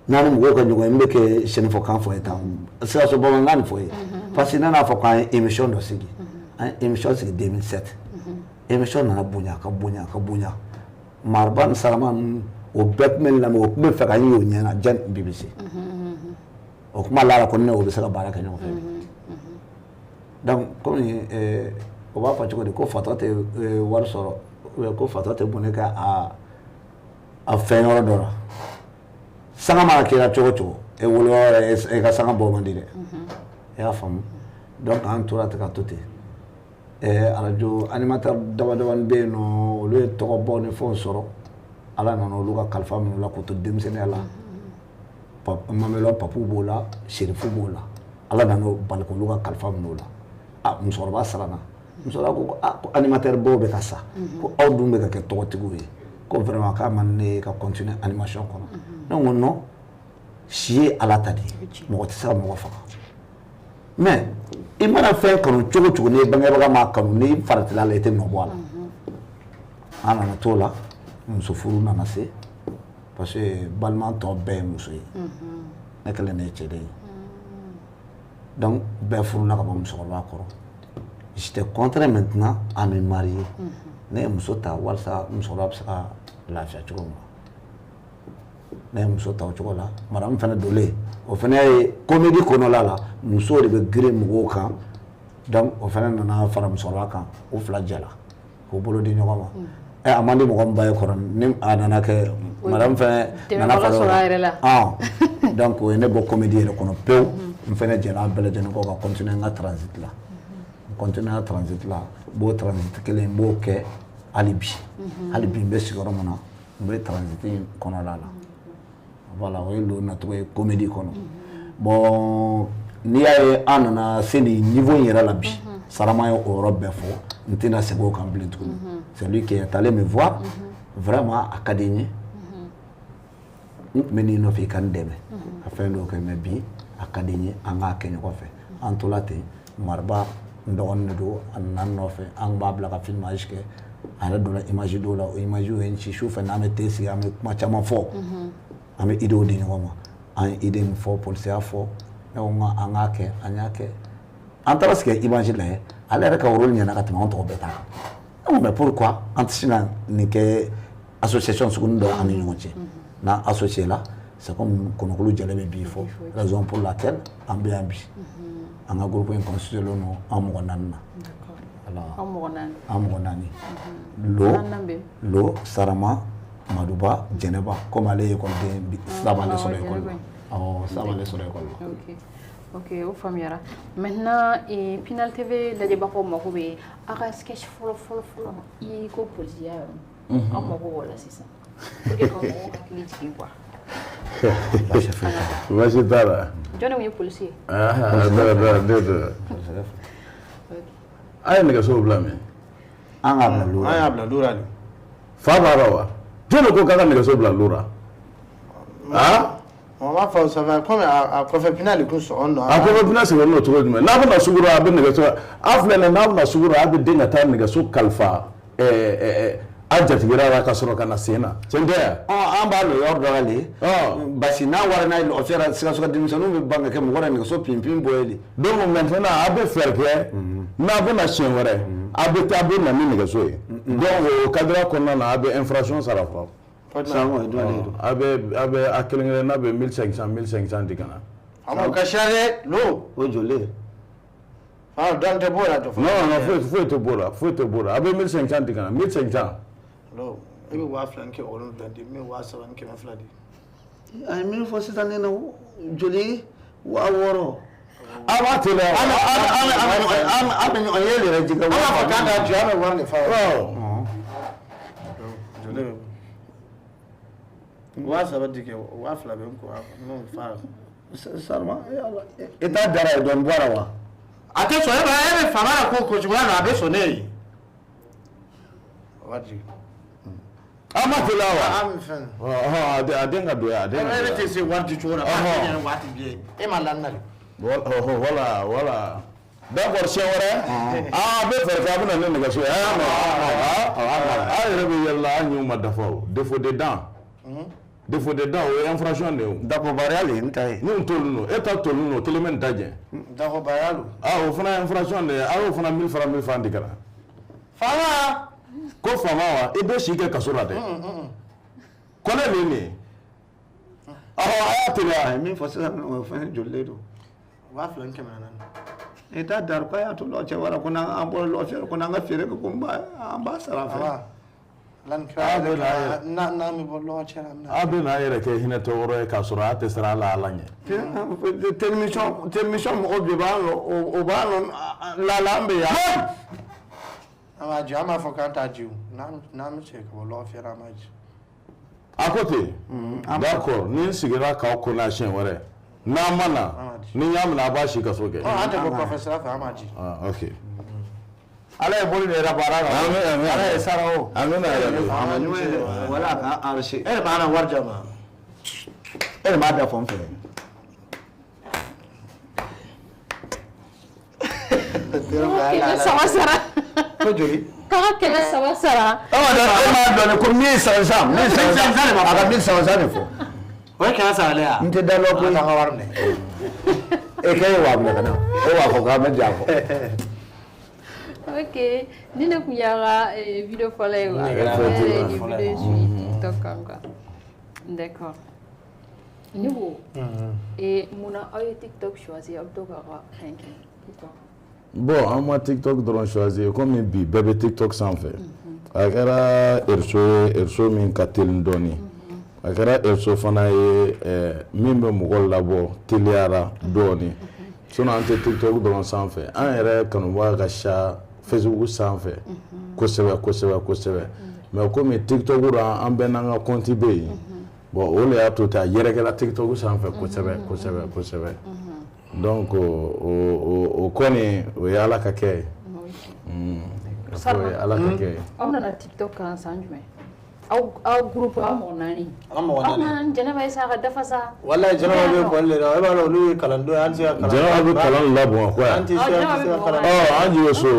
n'a ni mɔgɔw ka ɲɔgɔn ye, n bɛ kɛ sɛnɛfɔkan fɔ ye tan, Sikaso bamanankan nin fɔ ye. Parce que ne n'a fɔ k'an ye émission dɔ sigi, an ye émission sigi 2007. Émission nana bonya ka bonya ka bonya. Mariba ni Sarama ninnu, o bɛɛ tun bɛ n lamɛn, o tun bɛ fɛ ka n ye o ɲɛna jan BBC. O kuma la ko ne o bɛ se ka baara kɛ ɲɔgɔn fɛ. Donc komi o b'a fɔ cogo di ko fatɔ tɛ wari sɔrɔ, ko fatɔ tɛ bɔnɛ kɛ a fɛn yɔrɔ dɔ la, sanga mana k'i la cogo o cogo, e wolo yɔrɔ, e ka sanga bɔ man di dɛ, i y'a faamu. Donc an tora ten ka to ten. Arajo animateur dama damani bɛ yen nɔ, olu ye tɔgɔbaw ni fɛnw sɔrɔ. Ala nana olu ka kalifa minɛ u la k'u to denmisɛnninya la. Mamelɔ Papu b'o la, Serifu b'o la. Ala nana bali k'olu ka kalifa minɛ u la. Ah, musokɔrɔba siranna. Musokɔrɔba ko ah, ko animateur baw bɛ ka sa, ko aw dun bɛ ka kɛ tɔgɔtigiw ye, ko vraiment k'a man ne ye ka continuer animation kɔnɔ. Ne ko non, si ye Ala ta de ye, mɔgɔ tɛ se ka mɔgɔ faga. Mais i mana fɛn kanu cogo o cogo, n'i bangebaga m'a kanu, n'i faratila la, i tɛ nɔ bɔ a la. An nana t'o la, muso furu nana se, parce que balima tɔ bɛɛ ye muso ye, ne kelen de ye cɛ de ye. Donc bɛɛ furula ka bɔ musokɔrɔba kɔrɔ. J'étais contraint maintenant à me marier. Ne ye muso ta walasa musokɔrɔba bɛ se ka lafiya cogo min na. Ne ye muso ta o cogo la. Madame fana donlen, o fana ye comédie kɔnɔla la, musow de bɛ girin mɔgɔw kan. Donc o fana nana fara musokɔrɔba kan, o fila jɛla k'o bolo di ɲɔgɔn ma. Ɛ, a man di mɔgɔ min ba ye kɔrɔ, ni a nana kɛ madame fana nana fara o kan. Donc o ye ne bɔ comédie yɛrɛ kɔnɔ pewu. N fɛnɛ jɛra a bɛɛ lajɛlen kɔ ka continuer n ka transit la. N continuer n ka transit la, n b'o transit kelen, n b'o kɛ hali bi. Hali bi n bɛ sigiyɔrɔ min na, n bɛ transit in kɔnɔna la. Voilà, o ye lo nacogo ye comédie kɔnɔ. Bon, n'i y'a ye an nana se nin niveau in yɛrɛ la bi, Sarama ye o yɔrɔ bɛɛ fɔ, n tɛna segin o kan bilen tuguni. C'est lui qui est allé me voir. Vraiment, a ka di n ye. N tun bɛ n'i nɔfɛ i ka n dɛmɛ ka fɛn dɔw kɛ, mais bi a ka di n ye an k'a kɛ ɲɔgɔn fɛ. An tola ten, Mariba n dɔgɔnin de don, a nana n nɔfɛ, an b'a bila ka filmage kɛ. A yɛrɛ donna image dɔw la, o image ye n ci. Su fɛ n'an bɛ te sigi, an bɛ kuma caman fɔ, an bɛ idéew di ɲɔgɔn ma. An ye idée min fɔ, polisi y'a fɔ, ne ko n ko an k'a kɛ, an y'a kɛ. An taara sigi ka image lajɛ, ale yɛrɛ ka rôle ɲɛna ka tɛmɛ an tɔw bɛɛ ta kan. Ne ko mais pourquoi an tɛ se ka nin kɛ association sugunin dɔ an ni ɲɔgɔn cɛ? N'an associé la, c'est comme kɔnɔkulu jɛlen bɛ bi fɔ. Raison pour laquelle an bɛ yan bi. An ka groupe in constitué len don an mɔgɔ 4 na. Voilà. Aw mɔgɔ 4. An mɔgɔ 4. Lo, Naaninan bɛ yen. Lo, Sarama, Maduba, Jɛnɛba. Comme ale ye ekɔliden bi, sisan b'ale sɔrɔ ekɔli la. Awɔ, sisan b'ale sɔrɔ ekɔli la. Ok, o faamuyara. Maintenant, Pinal TV lajɛbagaw mako bɛ aw ka sketch fɔlɔ fɔlɔ fɔlɔ i ko polisiya yɔrɔ. Aw mako b'o la sisan. Pour que ka mɔgɔw hakili jigin quoi. Baasi foyi t'a la. Baasi t'a la. Jɔn de tun ye polisi ye? Ah, ne do. A ye nɛgɛso bila min? An k'a bila lora. An y'a bila lora de. Fa b'a la wa? Jɔn de ko k'a ka nɛgɛso bila lora? Ah? On b'a fɔ ça va comme a kɔfɛ pinɛ de kun sɔgɔn don. A kɔfɛ pinɛ sɛgɛnnen don cogo jumɛn? N'a bɛna sugu la, a bɛ nɛgɛso. A filɛ nin ye, n'a bɛna sugu la, a bɛ den ka taa nɛgɛso kalifa a jatigila la ka sɔrɔ ka na sen na. Tiɲɛ tɛ yan? An b'a lɔ yɔrɔ dɔ la le. Basi n'a wari n'a ye lɔgɔfiyɛ Sikaso ka denmisɛnninw bɛ ban ka kɛ mɔgɔ la nɛgɛso pinpin bɔ ye de. Donc maintenant a bɛ fɛɛrɛ kɛ n'a bɛna siɲɛ wɛrɛ, a bɛ taa, a bɛ na ni nɛgɛso ye. Donc o cadre kɔnɔna na, a bɛ infraction sara fɔlɔ. Sango jumɛn de don? A bɛ a kelen kelen n'a bɛ 1500 1500 di ka na. A ka siya dɛ lo. O joli ye? Ah, dɔn tɛ b'o la jɔ. Non non, foyi foyi tɛ b'o la, foyi tɛ b'o la. A bɛ 1500 di ka na, 1500. Lo, e bɛ 2700 di, n bɛ 3200 di. A ye min fɔ sisan ne na joli 6000. A b'a teliya. An bɛ ɲɔgɔn ye yɛrɛ jigin. An b'a fɔ k'an k'a jɔ, an bɛ wari de fa. Joli bɛ 3000 di kɛ, 2000 bɛ n kun, n'o fa. Sarama, e t'a dara ye dɔɔnin bɔra wa? A tɛ sɔn, e b'a e bɛ faama la ko ko cogoya la, a bɛ sɔn ne ye. Wari di. A ma teliya wa? An bɛ fɛn. Ɔhɔn, a den ka don yan, a den ka E don bɛ yan. tɛ se wari di cogo la, k'a tɛ ɲɛ waati bi ye. E ma la ne la. Voilà, voilà. D'accord, siɲɛ wɛrɛ. Ah, a bɛ fɛɛrɛ kɛ, a bɛ na ni nɛgɛso ye. A y'a mɛn. A yɛrɛ bɛ yɛlɛ la, an ɲinw ma dafa o. Défaut de dents. Défaut de dents, o ye infraction de ye o. Dakobariya le ye n ta ye. N'u tolen don, e ta tolen don, o kelen bɛ nin ta jɛ. Dakobaya don. Ah, o fana ye infraction de ye. A y'o fana 1000 francs 1000 francs di ka na. Faama. Ko faama wa, i bɛ si kɛ kaso la dɛ. Kɔnɛ de ye nin ye. Ɔhɔ, a y'a teliya. A ye min fɔ sisan, o fɛn joli de don? 2400. E t'a dari k'a y'a to lɔcɛ wɛrɛ ko n'an bɔra lɔcɛ ko n'an ka feere kɛ ko an b'a sara a fɛ. N'an bɛ bɔ lɔgɔ cɛ la. A bɛ n'a yɛrɛ kɛ hinɛtɔ wɛrɛ ye k'a sɔrɔ a tɛ siran ala ala ɲɛ. Télévision mɔgɔw bi b'an lɔ o b'an lɔ lala an bɛ yan. An b'a ji, an b'a fɔ k'an t'a ji o, n'an bɛ segin ka bɔ lɔgɔ fiyɛ la, an b'a ji. A ko ten. D'accord, ni n sigira k'aw kɔnɔ siɲɛ wɛrɛ n'a ma na, ni n y'a minɛ, a b'a si kaso kɛ. An tɛ bɔ kɔfɛ sira fɛ, an b'a ji. Ah, ok. Ala ye bolo de yɛrɛ baara la. Amin, amin. Ala ye sara o. Amina yarabi. Wala k'an enrichir. E de b'an na wari di a ma. E de m'a da fɔ n fɛ. 300 sara. Ko joli? K'a ka 300 sara. E m'a dɔn ko 1500 1500 a ka 1500 de fɔ. O ye 300 le ye wa? N tɛ da lɔ koyi. An t'an ka wari minɛ. E k'e ye 20 000 ka na. E b'a fɔ k'an bɛ jɛ a kɔ. Ok, ni ne kun y'an ka vidéo fɔlɔ ye wa? Ne kɛra Ne yɛrɛ ye vidéo fɔlɔ ye. vidéo suivi TikTok kan quoi. D'accord. Ne ko, munna aw ye TikTok choisi aw bɛ to k'aw ka fɛn kɛ? Pourquoi? Bon, an ma TikTok dɔrɔn choisi, komi bi bɛɛ bɛ TikTok sanfɛ. A kɛra réseau ye, réseau min ka teli dɔɔni. A kɛra réseau fana ye min bɛ mɔgɔ labɔ teliyara dɔɔni. Sinon an tɛ TikTok dɔrɔn sanfɛ, an yɛrɛ kanubaga ka ca Facebook sanfɛ kosɛbɛ kosɛbɛ kosɛbɛ, mais komi TikTok la an bɛɛ n'an ka compte bɛ yen, bon, o de y'a to ten a yɛrɛkɛla TikTok sanfɛ kosɛbɛ kosɛbɛ kosɛbɛ. Donc o kɔni, o ye Ala ka kɛ ye. O ye Ala ka kɛ ye. Aw nana TikTok kan san jumɛn? Aw groupe, aw mɔgɔ naani. An mɔgɔ Aw naani. nana Jɛnɛba ye sa ka dafa sa. Walayi, Jɛnɛba bɛ école de la. E b'a dɔn, olu ye kalandenw ye, an tɛ se ka kalan. Jɛnɛba bɛ kalan la Bamakɔ An yan. tɛ se, an tɛ se ka kalan. Ɔ, an jigi so.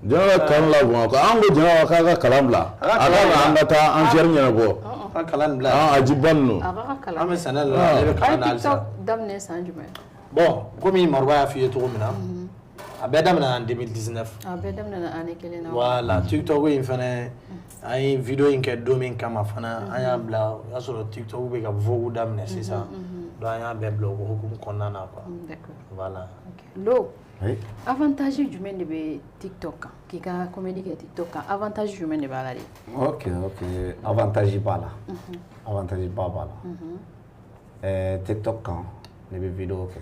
Jɛnɛba bɛ kalan la Bamakɔ. An ko Jɛnɛba k'a ka kalan bila. A ka A ka kalan na, an ka taa an fiyɛri ɲɛnabɔ. Ka kalan bila. An a jiba ninnu. A b'a ka kalan. An bɛ sɛnɛ de la, ale bɛ Aw ye kalan na halisa. TikTok daminɛ san jumɛn? Bon, komi Maruba y'a f'i ye cogo min na, a bɛɛ daminɛna en 2019. A bɛɛ daminɛna année kelen na. Voilà, TikTok in fɛnɛ, an ye vidéo in kɛ don min kama fana, an y'a bila, o y'a sɔrɔ TikTok bɛ ka vogue daminɛ sisan. Donc an y'a bɛɛ bila o hukumu kɔnɔna na quoi. D'accord. Voilà. Ok. Lo, Oui. avantage jumɛn de bɛ TikTok kan? K'i ka comédie kɛ TikTok kan, avantage jumɛn de b'a la de? Ok. Avantage b'a la. Avantage ba b'a la. TikTok kan, ne bɛ vidéo kɛ.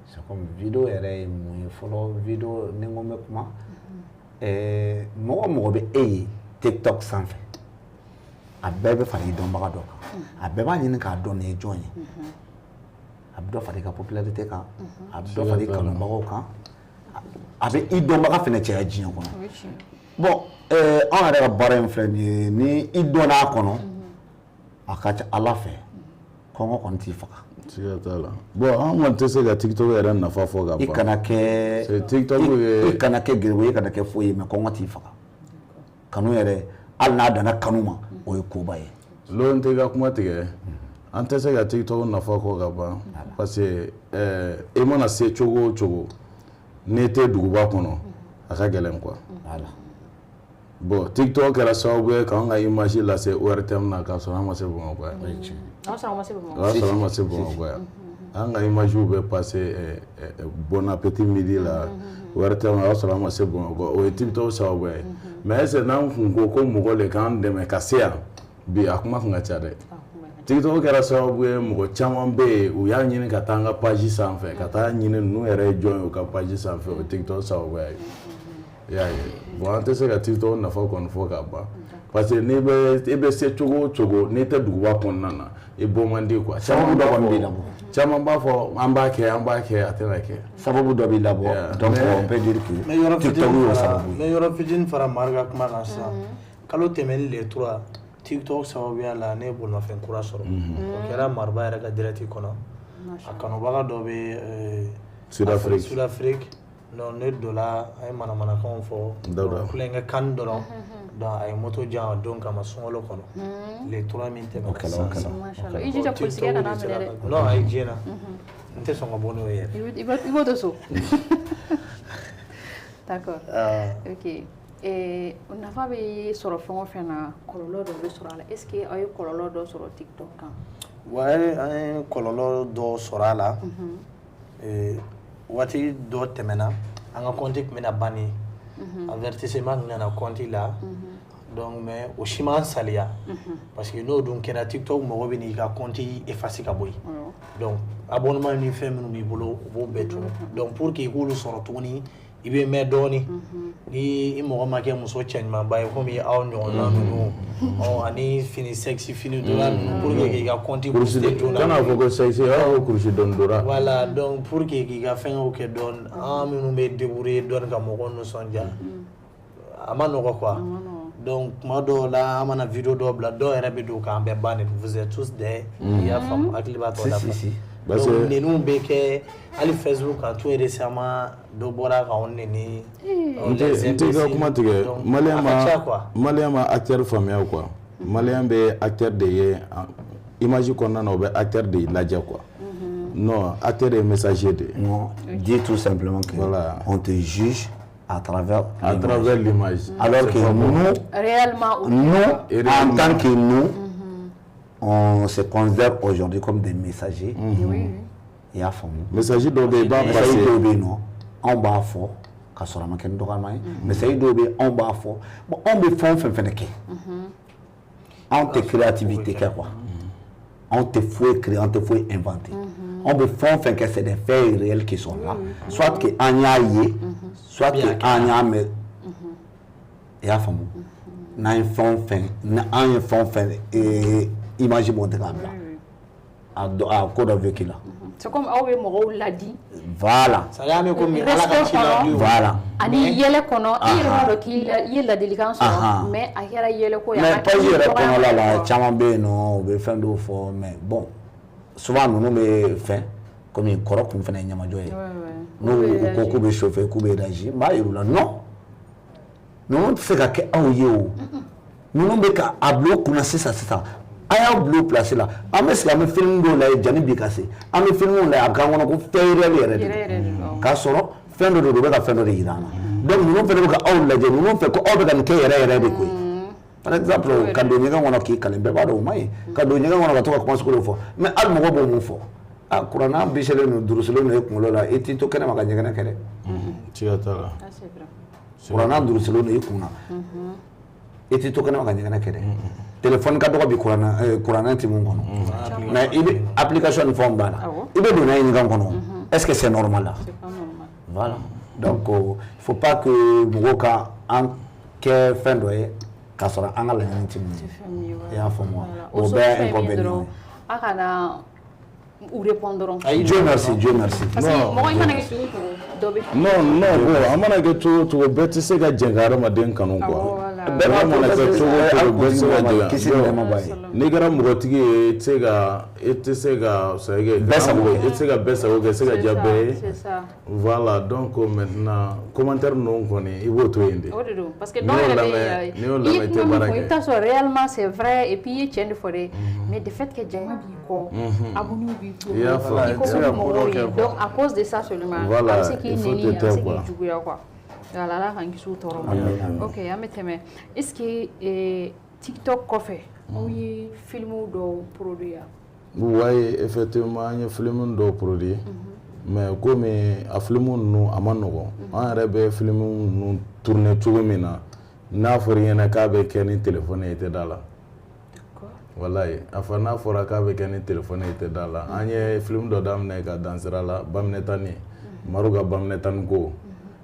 C'est comme vidéo yɛrɛ ye mun ye fɔlɔ? Vidéo, ni n ko n bɛ kuma, mɔgɔ o mɔgɔ bɛ e ye TikTok sanfɛ, a bɛɛ bɛ fara i dɔnbaga dɔ kan. A bɛɛ b'a ɲini k'a dɔn nin ye jɔn ye. A bɛ dɔ fara i ka popularité kan, a bɛ dɔ fara i kanubagaw kan, a bɛ i dɔnbaga fɛnɛ caya diɲɛ kɔnɔ. O ye tiɲɛ. Bon, anw yɛrɛ ka baara in filɛ nin ye, ni i dɔnn'a kɔnɔ, a ka ca Ala fɛ, kɔngɔ kɔni t'i faga. Siga t'a la. Bon, an kɔni tɛ se ka TikTok yɛrɛ nafa fɔ ka I ban. kana kɛ C'est TikTok ye. I kana kɛ geribu ye, i kana kɛ foyi ye, mais kɔngɔ t'i faga. Kanu yɛrɛ, hali n'a danna kanu ma, o ye koba ye. Lon tɛ ka kuma tigɛ. An tɛ se ka TikTok nafa fɔ ka ban, parce que i mana se cogo o cogo, n'i tɛ duguba kɔnɔ, a ka gɛlɛn quoi. Voilà. Bon, TikTok kɛra sababu ye k'an ka image lase ORTM na k'a sɔrɔ an ma se Bamakɔ yan. O ye tiɲɛ ye. Aw sɔrɔ aw ma se Bamakɔ. O y'a sɔrɔ an ma se Bamakɔ yan. An ka image bɛ passer Bon Appétit midi la ORTM, o y'a sɔrɔ an ma se Bamakɔ. O ye TikTok sababu ye. Mais est ce que n'an kun ko ko mɔgɔ de k'an dɛmɛ ka se yan bi, a kuma kun ka ca dɛ. TikTok kɛra sababu ye, mɔgɔ caman bɛ yen, u y'a ɲini ka taa an ka page sanfɛ, ka taa ɲini ninnu yɛrɛ ye jɔn ye u ka page sanfɛ. O ye TikTok sababu ye. I y'a ye? Bon, an tɛ se ka TikTok nafa kɔni fɔ ka ban, parce que n'i bɛ i bɛ se cogo o cogo, n'i tɛ duguba kɔnɔna na, i bɔ man di quoi. Sababu dɔ kɔni b'i labɔ. Caman b'a fɔ an b'a kɛ, an b'a kɛ, a tɛna kɛ. Sababu dɔ b'i labɔ. Donc on peut dire N bɛ yɔrɔ que TikTok fitinin y'o fara sababu n ye. bɛ yɔrɔ fitinin fara Mari ka kuma kan sisan. Kalo tɛmɛnen le 3, TikTok sababuya la, ne ye bolimafɛn kura sɔrɔ. O kɛra Mariba yɛrɛ ka direct kɔnɔ. A kanubaga dɔ bɛ Sud-Afrique. Sud-Afrique. Donc ne donna, an ye manamanakanw fɔ. Dawuda. Kulonkɛ kan dɔrɔn. Donc a ye moto di yan o don kama sunkalo kɔnɔ. Le 3 min tɛmɛna O kɛla, o sisan. kɛla. Mashallah. I jija polisikɛ kana minɛ dɛ. Non, ayi, diɲɛ na. N tɛ sɔn ka bɔ n'o ye yɛrɛ. I b'o to so. D'accord. Ah. Ok. Nafa bɛ sɔrɔ fɛn o fɛn na, kɔlɔlɔ dɔ bɛ sɔrɔ a la. Est ce que aw ye kɔlɔlɔ dɔ sɔrɔ TikTok kan? Wa an ye kɔlɔlɔ dɔ sɔrɔ a la. Waati dɔ tɛmɛna, an ka compte tun bɛna ban ni avertissement tun nana compte la. Donc mais o si m'an saliya, parce que n'o dun kɛra, TikTok mɔgɔ bɛ n'i ka compte effacer ka bɔ yen. Donc abonnement ni fɛn minnu b'i bolo, u b'o bɛɛ tunu. Donc pour que i k'olu sɔrɔ tuguni, i bɛ mɛn dɔɔni. Ni i mɔgɔ ma kɛ muso cɛɲumanba ye komi aw ɲɔgɔnna ninnu, ɔ ani fini sexy, fini donna ninnu, pour que k'i ka compte Kurusi booster joona. Kana fɔ ko sexy, i b'a fɔ kurusi dɔɔni dora. Voilà, donc pour que k'i ka fɛngɛw kɛ dɔɔni, an minnu bɛ débrouiller dɔɔni ka mɔgɔw nisɔndiya, a ma nɔgɔ quoi. Donc kuma dɔw la, an mana vidéo dɔw bila, dɔw yɛrɛ bɛ don k'an bɛɛ ban de. Vous êtes tous des, i y'a faamu, hakili b'a tɔ Si, dafa. si, si. Parce Donc que neniw bɛ kɛ hali Facebook kan tout récemment, dɔ bɔra k'anw neni. N tɛ ka kuma tigɛ. Malien A ka ca ma quoi. Malien ma acteur faamuya quoi. Malien bɛ acteur de ye image kɔnɔna na, o bɛ acteur de lajɛ quoi. Non, acteur ye messager de ye. Non, dis tout simplement que Voilà. on te juge à travers À l'image. travers l'image. Alors que nous, Réellement ou nous, Et en réellement. tant que nous, on se considère aujourd'hui comme des messagers. Oui. I y'a faamu? Message dɔw bɛ yen, i b'a Message passer. dɔw bɛ yen nɔ, anw b'a fɔ ka sɔrɔ a ma kɛ ni dɔgɔyama ye. Message dɔw bɛ yen, anw b'a fɔ. Bon, anw bɛ fɛn o fɛn fɛnɛ kɛ, anw tɛ créativité kɛ quoi. Anw tɛ foyi créer, anw tɛ foyi inventer. Anw bɛ fɛn o fɛn kɛ, c'est des faits réels qui sont là, soit que an y'a ye, soit que an y'a mɛn. I y'a faamu? N'an ye fɛn o fɛn, n'an ye fɛn o fɛn image monter k'a bila, a dɔ a ko dɔ vécu la. C'est comme aw bɛ mɔgɔw ladi. Voilà. C'est-à-dire an bɛ komi Ala ka ci ladi o. Voilà. Ani yɛlɛ kɔnɔ, i yɛrɛ b'a dɔn k'i i ye ladilikan sɔrɔ, mais a kɛra yɛlɛ ko ye. Mais page yɛrɛ kɔnɔla la, caman bɛ yen nɔ, u bɛ fɛn dɔw fɔ, mais bon, souvent ninnu bɛ fɛn komi kɔrɔ kun fana ye ɲamajɔ ye. N'u ko k'u bɛ chauffer, k'u bɛ réagir, n b'a yir'u la, non, ninnu tɛ se ka kɛ aw ye o. Ninnu bɛ ka a bila u kunna sisan sisan. A y'aw bila o place la. An bɛ sigi, an bɛ film dɔw lajɛ jani bi ka se, an bɛ film lajɛ, a bɛ k'an kɔnɔ ko fɛn réel yɛrɛ de don, k'a sɔrɔ fɛn dɔ de don, u bɛ ka fɛn dɔ de yira an na. Donc ninnu fana bɛ ka aw lajɛ ninnu fɛ ko aw bɛ ka nin kɛ yɛrɛ yɛrɛ de koyi. Par exemple, ka don ɲɛgɛn kɔnɔ k'i kali, bɛɛ b'a dɔn o man ɲi. Ka don ɲɛgɛn kɔnɔ ka to ka kuma sugu dɔ fɔ, mais hali mɔgɔ b'o mun fɔ? Ah, kuranna biselen don, durusilen don e kunkolo la, i t'i to kɛnɛma ka ɲɛgɛnɛ kɛ dɛ. Siga t'a la. Kuranna durusilen don i kun na, i t'i to kɛnɛma ka ɲɛgɛnɛ kɛ dɛ. Téléphone ka dɔgɔ bi, kuranna kuranna tɛ mun kɔnɔ, mais i bɛ application ni fɛnw b'a la, i bɛ don n'a ye ɲɛgɛn kɔnɔ. Est-ce que c'est normal là? Voilà. Donc il faut pas que mɔgɔw ka an kɛ fɛn dɔ ye k'a sɔrɔ an ka laɲini tɛ mun ye. I y'a faamu wa? O bɛɛ ye inconvénient ye. A kana u répondre dɔrɔn. Dieu merci, Dieu merci. Parce que mɔgɔ i mana kɛ cogo o cogo, dɔ bɛ. Non non, bon, a mana kɛ cogo o cogo, bɛɛ tɛ se ka jɛn ka hadamaden kanu quoi. Bɛɛ b'a mana kɛ cogo o cogo, bɛɛ tɛ se ka jɛn. Kisi ni nɛɛma b'a ye. N'i kɛra mɔgɔtigi ye, i tɛ se ka i tɛ se ka c'est à dire bɛɛ sago kɛ. I tɛ se ka bɛɛ sago kɛ, i tɛ se ka diya bɛɛ ye. C'est ça. Voilà, donc maintenant commentaire ninnu kɔni, i b'o to yen de. O de don, parce que dɔw yɛrɛ bɛ n'i y'o lamɛn, i tɛ baara kɛ. I bɛ taa sɔrɔ réellement c'est vrai, et puis i ye tiɲɛ de fɔ dɛ, mais de fait que jama b'i kɔ, abonnés b'i kɔ, I y'a faamu. I ko ko mɔgɔw ye, donc à cause de ça seulement, a bɛ se k'i nɛni, a bɛ se k'i juguya quoi. Voilà, Ala k'an kisi o tɔɔrɔ ma. Ok, an bɛ tɛmɛ. Est-ce que TikTok kɔfɛ, aw ye film dɔw produit ya? Ouais, effectivement, an ye film dɔw produit. Mais komi a film ninnu a ma nɔgɔn, an yɛrɛ bɛ film ninnu tourner cogo min na, n'a fɔra i ɲɛna k'a bɛ kɛ ni téléphone ye, i tɛ da la. Walayi, a fɔ n'a fɔra k'a bɛ kɛ ni téléphone ye, i tɛ da la. An ye film dɔ daminɛ ka dan sira la, Baminɛtani, Maru ka Baminɛtani ko.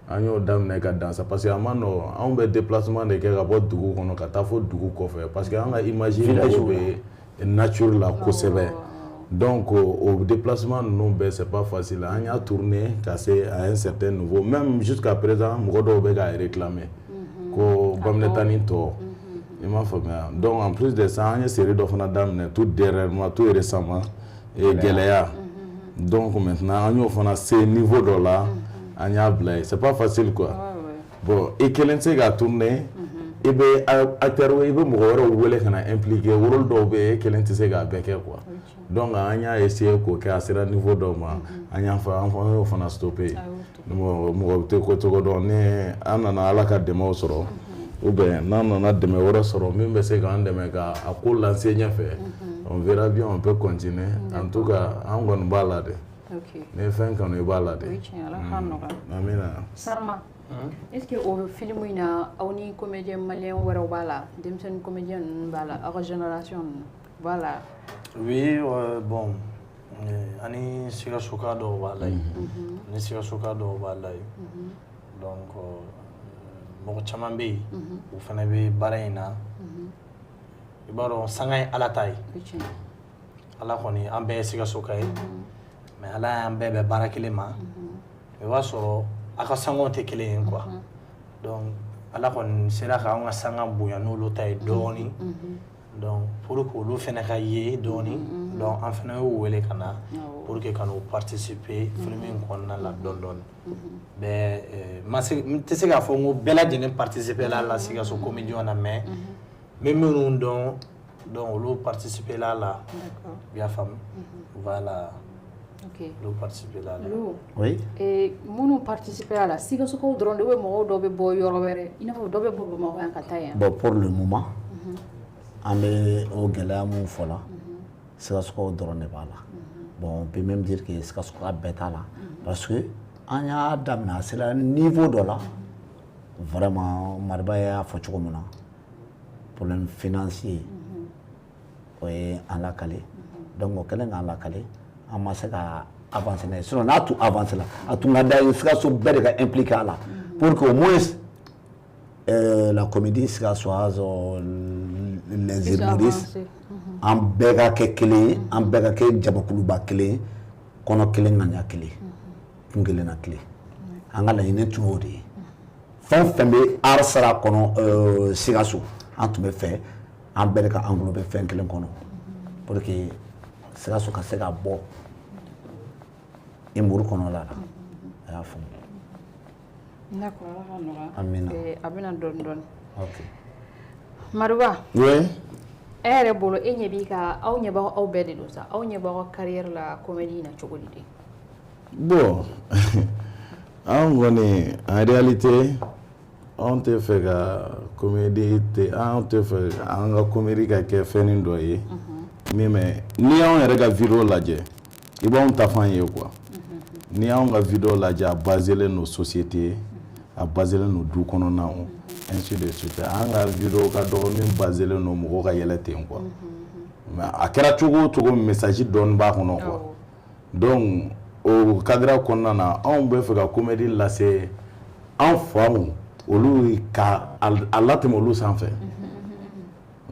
An y'o daminɛ ka dan sa, parce que a ma nɔgɔn. Anw bɛ déplacement de kɛ ka bɔ dugu kɔnɔ ka taa fo dugu kɔfɛ, parce que an ka image mɔgɔw bɛ nature la kosɛbɛ. Donc o déplacement ninnu bɛɛ, c'est pas facile. An y'a tourné ka se à un certain niveau, même jusqu'à présent mɔgɔ dɔw bɛ k'a réclamer ko Baminɛtani tɔ. I m'a faamuya? Donc en plus de ça, an ye série dɔ fana daminɛ tout dernièrement, tout récemment, gɛlɛya. Donc maintenant an y'o fana se niveau dɔ la, an y'a bila yen. C'est pas facile quoi. Bon, i kelen tɛ se k'a tourner, i bɛ acteur, i bɛ mɔgɔ wɛrɛw wele ka na impliquer. Rôle dɔw bɛ yen, e kelen tɛ se k'a bɛɛ kɛ quoi. Donc an y'a essayer k'o kɛ, a sera niveau dɔw ma, an y'a fɔ an y'o fana stopper. Mɔgɔ tɛ ko cogo dɔn, ni an nana Ala ka dɛmɛw sɔrɔ, ou bien n'an nana dɛmɛ wɛrɛ sɔrɔ min bɛ se k'an dɛmɛ ka a ko lancer ɲɛfɛ, on verra bien, on peut continuer. En tout cas, an kɔni b'a la dɛ. N'i ye fɛn kanu, i b'a la dɛ. O ye tiɲɛ, Ala k'a nɔgɔya. Amina. Sarama, est-ce que o film in na, aw ni comédien malien wɛrɛw b'a la, denmisɛnnin comédien ninnu b'a la, aw ka génération ninnu b'a la? Oui, bon, ani Sikasoka dɔw b'a la yen. Ani Sikasoka dɔw b'a la yen. Donc mɔgɔ caman bɛ yen, u fana bɛ baara in na. I b'a dɔn, sanga ye Ala ta ye. Ala kɔni, an bɛɛ ye Sikasoka ye. Mais Ala y'an bɛɛ bɛn baara kelen ma. I b'a sɔrɔ a ka sangaw tɛ kelen ye quoi. Donc Ala kɔni sera k'an ka sanga bonya n'olu ta ye dɔɔnin. Donc pour que olu fana ka ye dɔɔnin, donc an fana y'u wele ka na pour que ka n'u participer film in kɔnɔna la dɔɔnin dɔɔnin. Bɛɛ ma se, n tɛ se k'a fɔ n ko bɛɛ lajɛlen participer la la Sikaso comédien na, mais n bɛ minnu dɔn, donc olu participer la la. I y'a faamu? Voilà. Ok. Olu participer la la. Lo. Oui. Minnu participer a la, Sikasokaw dɔrɔn de, ou mɔgɔw dɔw bɛ bɔ yɔrɔ wɛrɛ, i n'a fɔ dɔw bɛ bɔ Bamakɔ yan ka taa yen? Bon, pour le moment, an bɛ o gɛlɛya mun fɔ la, Sikasokaw dɔrɔn de b'a la. Bon, on peut même dire que Sikasoka bɛɛ t'a la, parce que an y'a daminɛ, a sera niveau dɔ la, vraiment, Mariba y'a fɔ cogo min na, problème financier, o ye an lakale. Donc o kɛlen k'an lakale, an ma se ka avancer n'a ye. Sinon n'a tun avancer la, a tun ka d'an ye Sikaso bɛɛ de ka impliqué a la, pour que au moins la comédie sikassoise, les humoristes, an bɛɛ ka kɛ kelen ye, an bɛɛ ka kɛ jamakuluba kelen ye, kɔnɔ kelen, ŋaniya kelen, kun kelen na kelen. An ka laɲini tun y'o de ye. Fɛn o fɛn bɛ art sira kɔnɔ Sikaso, an tun bɛ fɛ an bɛɛ de ka englober fɛn kelen kɔnɔ, pour que Sikaso ka se ka bɔ humour kɔnɔla la. A y'a faamu? D'accord, Ala ka nɔgɔya. Amina. A bɛna dɔɔni dɔɔni. Ok. Maruba. Oui. E yɛrɛ bolo, e ɲɛ b'i ka, aw ɲɛ b'aw, aw bɛɛ de don sa, aw ɲɛ b'aw ka carrière la comédie na cogo di de? Bon, anw kɔni, en réalité, anw tɛ fɛ ka comédie tɛ, anw tɛ fɛ an ka comédie ka kɛ fɛnnin dɔ ye min bɛ, n'i y'anw yɛrɛ ka vidéo lajɛ, i b'anw ta fan ye quoi. N'i y'anw ka vidéo lajɛ, a baselen don société, a baselen don du kɔnɔnaw, ainsi de suite. An ka vidéo ka dɔgɔ min baselen don mɔgɔw ka yɛlɛ ten quoi, mais a kɛra cogo o cogo, message dɔɔni b'a kɔnɔ quoi. Donc o cadre kɔnɔna na, anw bɛ fɛ ka comédie lase an faw, olu ka a latɛmɛ olu sanfɛ.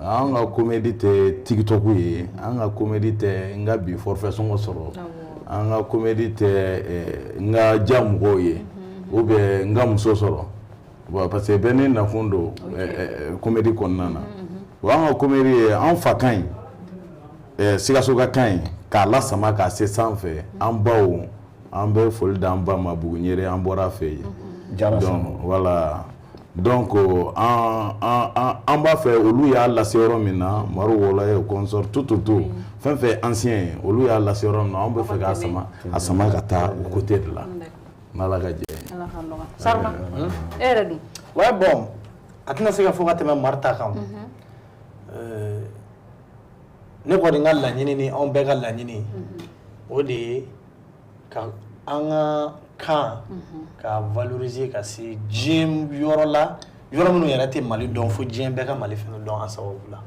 An ka comédie tɛ TikTok ye, an ka comédie tɛ n ka bi forfait sɔngɔ sɔrɔ, an ka comédie tɛ n ka diya mɔgɔw ye ou bien n ka muso sɔrɔ. Bon, parce que bɛɛ n'i nakun don comédie kɔnɔna na. Bon, an ka comédie ye an fa kan ye, Sikaso ka kan ye, k'a lasama k'a se sanfɛ. An baw, an bɛ foli d'an ba ma, Buguɲere, an bɔra a fɛ yen. Donc voilà, donc an b'a fɛ olu y'a lase yɔrɔ min na, Maru Wɔlɔ ye, consort, tout tout tout, fɛn fɛn ancien ye, olu y'a lase yɔrɔ min na, an bɛ fɛ k'a sama, a sama ka taa o côté de la, n'Ala ka jɛ ye. Ala ka nɔgɔya. Sarma, e yɛrɛ dun? Ouais, bon, a tɛna se ka fɔ ka tɛmɛ Mari ta kan. Ne kɔni ka laɲini ni anw bɛɛ ka laɲini, o de ye ka an ka kan ka valoriser ka se diɲɛ yɔrɔ la, yɔrɔ minnu yɛrɛ tɛ Mali dɔn, fo diɲɛ bɛɛ ka Mali fana dɔn an sababu la.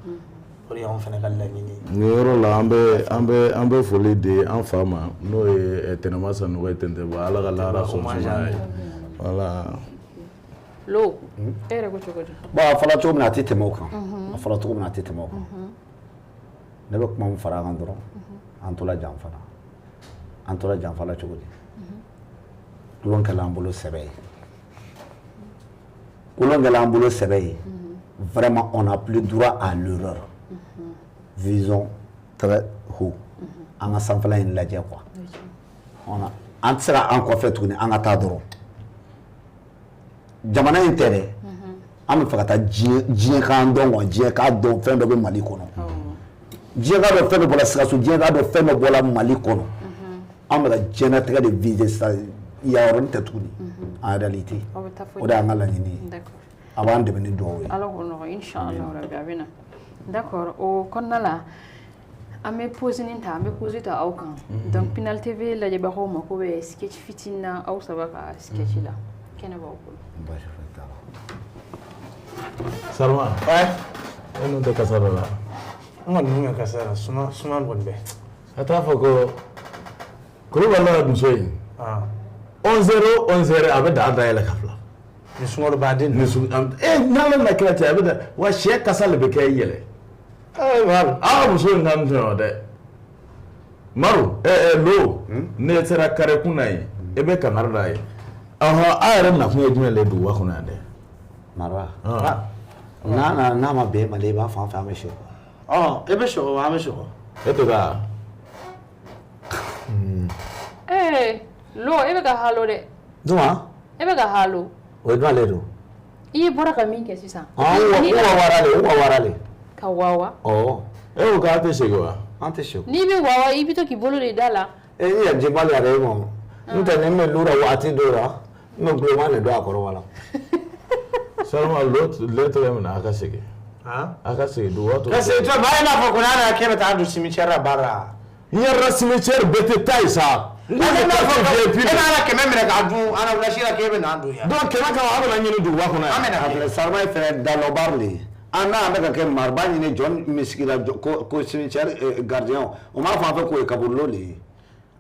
O de y'anw fana ka laɲini ye. Nin yɔrɔ la, an bɛ foli di an fa ma, n'o ye Tɛnɛma Sanogo ye, Tɛntɛba, Ala ka lahara sɔn sumaya ye. Voilà. Lo, e yɛrɛ ko cogo di? Bon, a fɔra cogo min na, a tɛ tɛmɛ o kan. A fɔra cogo min na, a tɛ tɛmɛ o kan. Ne bɛ kuma min fara a kan dɔrɔn, an tora janfa la. An tora janfa la cogo di? Tulon kɛla an bolo sɛbɛ ye, kolon kɛla an bolo sɛbɛ ye. Vraiment, on n'a plus droit à l'erreur. Visons très haut, an ka sanfɛla in lajɛ quoi. On a an tɛ se ka an kɔfɛ tuguni, an ka taa dɔrɔn. Jamana in tɛ dɛ, an bɛ fɛ ka taa diɲɛ, diɲɛ k'an dɔn quoi. Diɲɛ k'a dɔn fɛn dɔ bɛ Mali kɔnɔ, diɲɛ k'a dɔn fɛn dɔ bɔra Sikaso, diɲɛ k'a dɔn fɛn dɔ bɔra Mali kɔnɔ. An bɛ ka diɲɛlatigɛ de viser sisan, yan yɔrɔnin tɛ tuguni en réalité. Aw bɛ taa fo. O de y'an ka laɲini ye. A b'an dɛmɛ ni dugawu ye. Ala k'o nɔgɔya, inshallah rabi, a bɛ na. D'accord, o kɔnɔna la, an bɛ pause nin ta, an bɛ pause ta aw kan. Donc Pinal TV lajɛbagaw mako bɛ sketch fitinin na, aw saba ka sketch la, kɛnɛ b'aw bolo. Baasi foyi t'a la. Sarma. Ouais. E nun tɛ kasa dɔ la? N kɔni nun bɛ kasa la, suma suma kɔni bɛ. A t'a fɔ ko Kulubali ka muso in, Ah. 11h 11h, a bɛ daga dayɛlɛ ka bila. Ni sunkalo baden. Ni su n'Ala na kira cɛ, a bɛ da wa, sɛ kasa de bɛ kɛ i yɛlɛ. Eh, Maru. Aa, muso in ka misɛn o dɛ. Maru, ɛ ɛ lo, ne sera kare kun na yen, e bɛ kangari da ye. Ɔhɔn, a yɛrɛ nakun ye jumɛn le duguba kɔnɔ yan dɛ? Mara. Ah. N'a ma bɛn e ma dɛ, i b'a fɔ an fɛ, an bɛ sɛ. Ɔ, e bɛ sɔgɔ wa, an bɛ sɔgɔ. E tɛ ka. Ee lo, e bɛ ka halo dɛ. Juma. E bɛ ka halo. O ye jumɛn le don? I ye bɔra ka min kɛ sisan. Ah, n wa wara le, n wa wara le. Ka wawa. Ɔ. E ko k'a tɛ segin wa? An tɛ sɛgɛn. N'i bɛ wawa, i bɛ to k'i bolo de da la. E i yɛrɛ jibali yɛrɛ e ma. N'o tɛ, ni n bɛ lura waati dɔw la, n bɛ gulɔma de don a kɔrɔ wala. Sarma, lo le tɔgɔ min na, a ka segin. Han? A ka segin duguba to. Ka segin to, maa, i n'a fɔ ko n'a nana k'e bɛ taa don cimetière la baara la. N yɛrɛ, cimetière bɛɛ tɛ taa yen sa. E n'a fɔ ko e b'a la 100 minɛ k'a dun, an na wulasi la k'e bɛ n'an dun yan. Donc 100 kama, a bɛna ɲini duguba kɔnɔ yan. An bɛ na A filɛ, Sarama ye fɛnɛ dalɔbari le ye. An n'a bɛ ka kɛ mariba ɲini jɔn min sigira ko cimetière gardien, o m'a fɔ an fɛ k'o ye kaburulon de ye.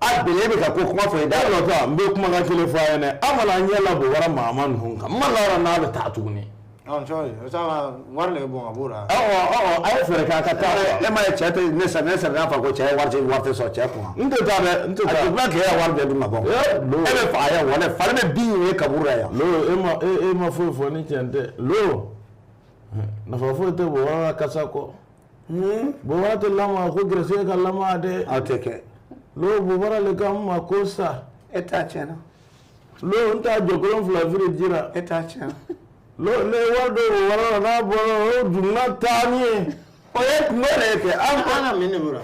A bele bɛ ka ko kuma fɔ i da. E lɔtɔ, n bɛ kumakan kelen fɔ a ɲɛna. Aw mana ɲɛ labɔ wara maama ninnu kan, n ma la n'a bɛ taa tuguni. Ɔn, cogo di? O saba wari de bɛ bɔn ka b'o la. Awɔ, awɔ, a ye fɛɛrɛ kɛ a ka taa. E ma ye, cɛ tɛ ne sa, ne sara n'a fɔ ko cɛ ye wari tɛ sɔrɔ cɛ kun. N tɛ taa dɛ, n tɛ A taa. tɛ k'e ka wari bɛɛ dun ka bɔ. Lo. E bɛ fa yan wala fari bɛ bin ɲini kaburu la yan. Lo, e ma foyi fɔ ni tiɲɛ tɛ. Lo, nafa foyi tɛ bɔbara ka kasa kɔ. Bɔbara tɛ lamaga ko gɛrɛsɛgɛ ka lamaga dɛ. Aw tɛ kɛ. Lo, bɔbara le ka n ma ko sa. E t'a tiɲɛna. Lo, n t'a jɔ kolon fila fili ji la. E t'a tiɲɛna. Lo, ne ye wari dɔ bɔbara la, n'a bɔra o duguma taa ni ye. O ye kungo de ye kɛ an An ka min de b'o la?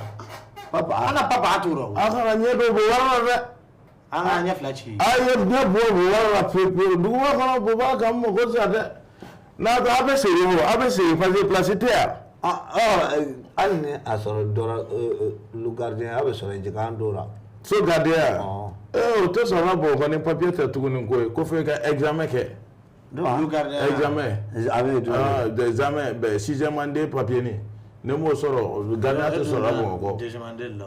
Papa. An ka papa a t'o rɔ. A kana ɲɛ dɔ bɔbara la dɛ. An ka ɲɛ fila ci. A ye ɲɛ bɔ bɔbara la pewu pewu. Duguba kɔnɔ, bɔbara ka n mago sa dɛ. N'a ko a bɛ segin o, a bɛ segin parce que place tɛ yan. Hali ni a sɔrɔ dɔra lu gardien a bɛ sɔrɔ jigin an dɔw la. So gardien. Ee, o tɛ sɔn ka Bamakɔ ni papier tɛ tuguni koyi, ko fo i ka examen kɛ. Lu gardien. Examen. A bɛ dun. Ah, examen bɛn sixième année papier ni ne m'o sɔrɔ, gardien tɛ sɔrɔ Bamakɔ. Deuxième année la.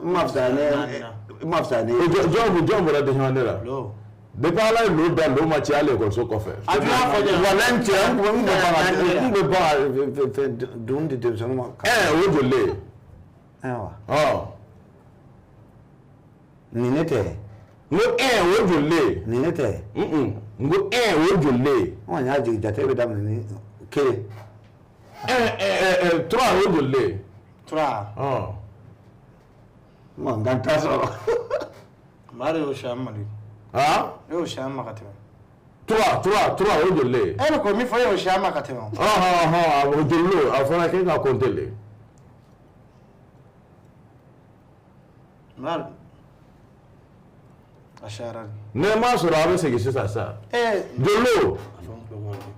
N ma fisaya ne, n ma fisaya ne. Jɔn bɔra deuxième année la? Lo. Depuis Ala ye lo da, lo ma ci hali ekɔliso kɔfɛ. A tun y'a fɔ ɲɛna. Wala n cɛ, n kun bɛ ban ka fɛn dumuni di denmisɛnninw ma. Ɛɛ, o ye joli ye? Ayiwa. Ɔ. Nin ne tɛ. N ko o ye joli ye? Nin ne tɛ. N ko o ye joli ye? N kɔni y'a jigin, jate bɛ daminɛ ni kelen. Un, trois, o ye joli ye? Trois. Ɔ. N kɔni ka n ta sɔrɔ. Maa de y'o siyan ma de. Han? E y'o siyan ma ka tɛmɛ. Trois, trois, trois, o ye joli ye? E bɛ k'o min fɔ, e y'o siyan ma ka tɛmɛ. Ɔhɔn ɔhɔn, o joli lo? A fɔra k'e ka compter le. Maa a siyara de. Ne m'a sɔrɔ, a bɛ segin sisan sa. Ee. Joli lo? A fɔ n tulo kɔrɔ kɛ.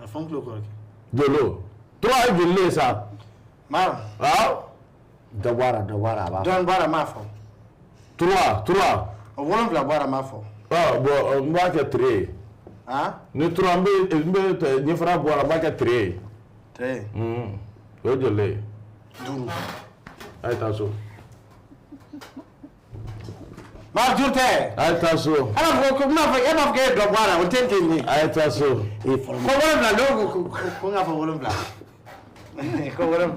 A fɔ n tulo kɔrɔ kɛ. Joli lo? Trois ye joli ye sa? Maa. Han? Dɔ bɔ a la, dɔ bɔ a la, a b'a fɔ. Dɔɔni bɔ a la, m'a fɔ. Trois, trois. O 7 bɔ a la, m'a fɔ. Ɔ bon, n b'a kɛ three ye. Han? Ni trois, n bɛ ɲɛfara bɔ a la, n b'a kɛ three ye. Three. O ye joli ye? 5. A ye taa so. Maa, 5 tɛ. A ye taa so. Ala fɔ ko n b'a fɔ, e b'a fɔ k'e ye dɔ bɔ a la, o tɛ ten ye. A ye taa so. E fɔlɔ. Ko 7, ne ko ko n k'a fɔ 7. Ko 7.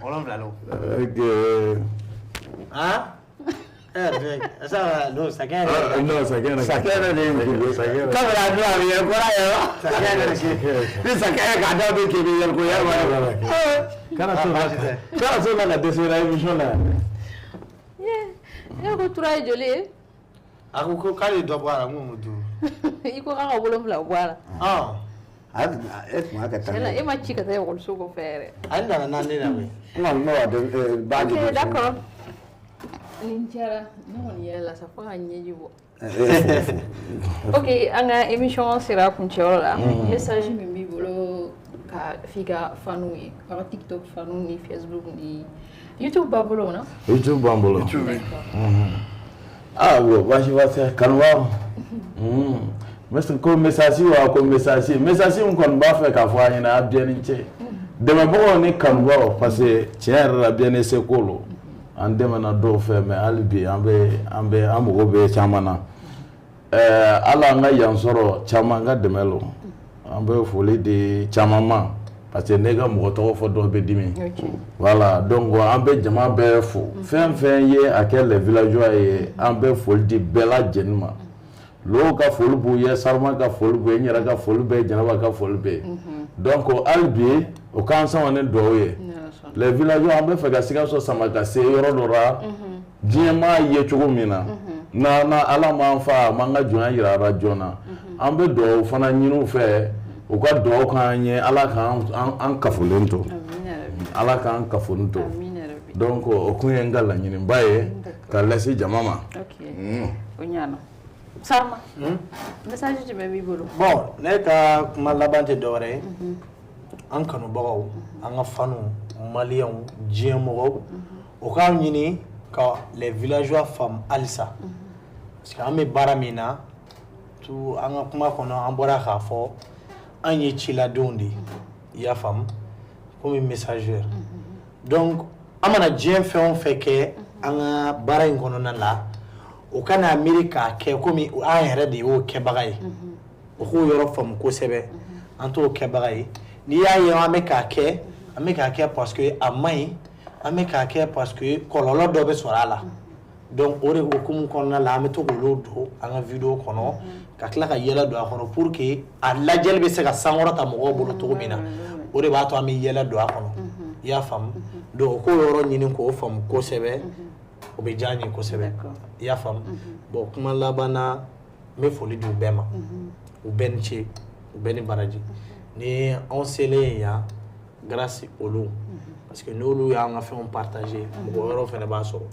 7 lo. Ok. Han? Eh, ça lo sakɛ yɛrɛ. Non, sakɛ yɛrɛ. Sakɛ yɛrɛ de ye nin ye. Sakɛ yɛrɛ. Kabini a don a bɛ yɛlɛ kɔrɔ yɛrɛ. Sakɛ yɛrɛ de Ni sakɛ yɛrɛ k'a da bɛ k'i bɛ yɛlɛ ko yɛlɛ. Kana to la ka dɛsɛ la émission la. E ko trois ye joli ye? A ko ko k'ale ye dɔ bɔ a la, n ko 5. I ko k'a ka 7 bɔ a la. Ɔn. E tun b'a kɛ tan. Tiɲɛ na, e ma ci ka taa ekɔliso kɔfɛ yɛrɛ. Ale nana 4 la koyi. N kɔni bɛ ka ba di. Ok, d'accord. Nin diyara ne kɔni yɛrɛ la sa fo ka ɲɛji bɔ. Ok, an ka émission sera kuncɛyɔrɔ la. Message min b'i bolo ka f'i ka fanu ye, aw ka TikTok fanu ni Facebook ni YouTube b'a bolo o na? YouTube b'an bolo. Ah bon, baasi ba tɛ kanubaw. Ko message wa, ko message min kɔni b'a fɛ k'a fɔ a ɲɛna, a bɛɛ ni ce. Dɛmɛbagaw ni kanubaw, parce que tiɲɛ yɛrɛ la, bɛɛ ni seko lo. An dɛmɛna dɔw fɛ, mais hali bi an bɛ an mago bɛ caman na. Ɛɛ, hali an ka yan sɔrɔ, caman ka dɛmɛ lo. An bɛ foli di caman ma, parce que ne ka mɔgɔ tɔgɔ fɔ, dɔw bɛ dimi. Voilà, donc an bɛ jama bɛɛ fo. Fɛn fɛn ye a kɛ les villageois ye, an bɛ foli di bɛɛ lajɛlen ma. Low ka foli b'u ye, Saruma ka foli b'u ye, n yɛrɛ ka foli bɛ ye, Jɛnɛba ka foli bɛ yen. Donc hali bi o k'an sama ni dugawu ye. Les villageois, an bɛ fɛ ka Sikaso sama ka se yɔrɔ dɔ la, diɲɛ m'a ye cogo min na. Na Ala m'an fa, a m'an ka jɔnya yira a la joona. An bɛ dugawu fana ɲini u fɛ, u ka dugawu k'an ye, Ala k'an an kafolen to. Ala k'an kafolen to. Donc o kun ye n ka laɲiniba ye ka lase jama ma. Ok. O ɲana. Sarma, message jumɛn b'i bolo? Bon, ne ka kuma laban tɛ dɔwɛrɛ ye. An kanubagaw, an ka fanu, maliyɛnw, diɲɛ mɔgɔw, o k'a ɲini ka les villageois faamu halisa. Parce que an bɛ baara min na, Surtout an ka kuma kɔnɔ, an bɔra k'a fɔ an ye ciladenw de ye, i y'a faamu, komi messageur. Donc an mana diɲɛ fɛn o fɛn kɛ an ka baara in kɔnɔna la, o kana miiri k'a kɛ komi an yɛrɛ de y'o kɛbaga ye. O k'o yɔrɔ faamu kosɛbɛ, an t'o kɛbaga ye. N'i y'a ye an bɛ k'a kɛ, an bɛ k'a kɛ parce que a man ɲi, an bɛ k'a kɛ parce que kɔlɔlɔ dɔ bɛ sɔrɔ a la. Donc o de hukumu kɔnɔna la, an bɛ to k'olu don an ka vidéo kɔnɔ, ka tila ka yɛlɛ don a kɔnɔ pour que a lajɛli bɛ se ka sankɔrɔta mɔgɔw bolo cogo min na. O de b'a to an bɛ yɛlɛ don a kɔnɔ, i y'a faamu. Donc o k'o yɔrɔ ɲini k'o faamu kosɛbɛ, o bɛ diya an ye kosɛbɛ, i y'a faamu. Bon, kuma laban na, n bɛ foli di u bɛɛ ma, u bɛɛ ni ce, u bɛɛ ni baraji. Ni anw selen yan, grâce olu, parce que n'olu y'an ka fɛnw partager, mɔgɔ wɛrɛw fana b'a sɔrɔ.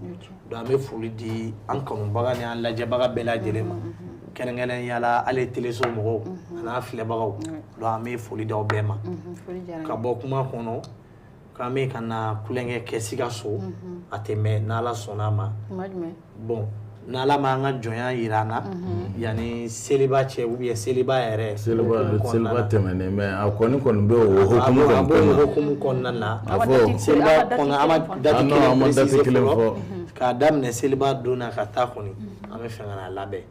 Donc an bɛ foli di an kanubaga ni an lajɛbaga bɛɛ lajɛlen ma, kɛrɛnkɛrɛnnenya la hali teleso mɔgɔw a n'a filɛbagaw. Donc an bɛ foli d'aw bɛɛ ma. Ka bɔ kuma kɔnɔ k'an bɛ ka na tulonkɛ kɛ Sikaso, a tɛ mɛn, n'Ala sɔnna a ma. Bon, n'Ala ma an ka jɔnya yira an na yanni seliba cɛ ou bien seliba yɛrɛ. Seliba tɛmɛnen, mais a kɔni bɛ o hukumu kɔni kɔnɔna na. Hukumu kɔnɔna na. A fɔ seliba kɔnɔ, an ma date kelen fɔlɔ. K'a daminɛ seliba don na ka taa kɔni, an bɛ fɛ ka na labɛn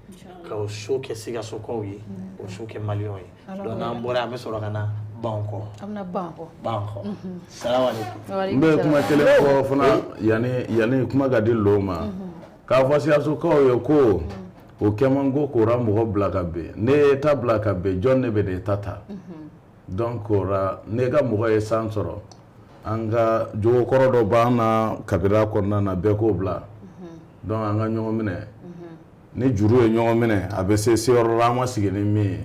ka o show kɛ Sikasokaw ye, o show kɛ Maliyɛnw ye. Donc n'an bɔra, an bɛ sɔrɔ ka na Bankɔ. An bɛna Bankɔ. Bankɔ. Salamalekun. N bɛ kuma kelen fɔ fana yanni kuma ka di lo ma. K'a fɔ Sikasokaw ye ko o kɛ man ko k'ora mɔgɔ bila ka bin. Ne ye ta bila ka bin, jɔn ne bɛ de ta ta. Donc ora ne ka mɔgɔ ye san sɔrɔ, an ka jogokɔrɔ dɔ b'an na kabila kɔnɔna na, bɛɛ k'o bila. Donc an ka ɲɔgɔn minɛ. Ni juru ye ɲɔgɔn minɛ, a bɛ se seyɔrɔ la an ma sigi ni min ye.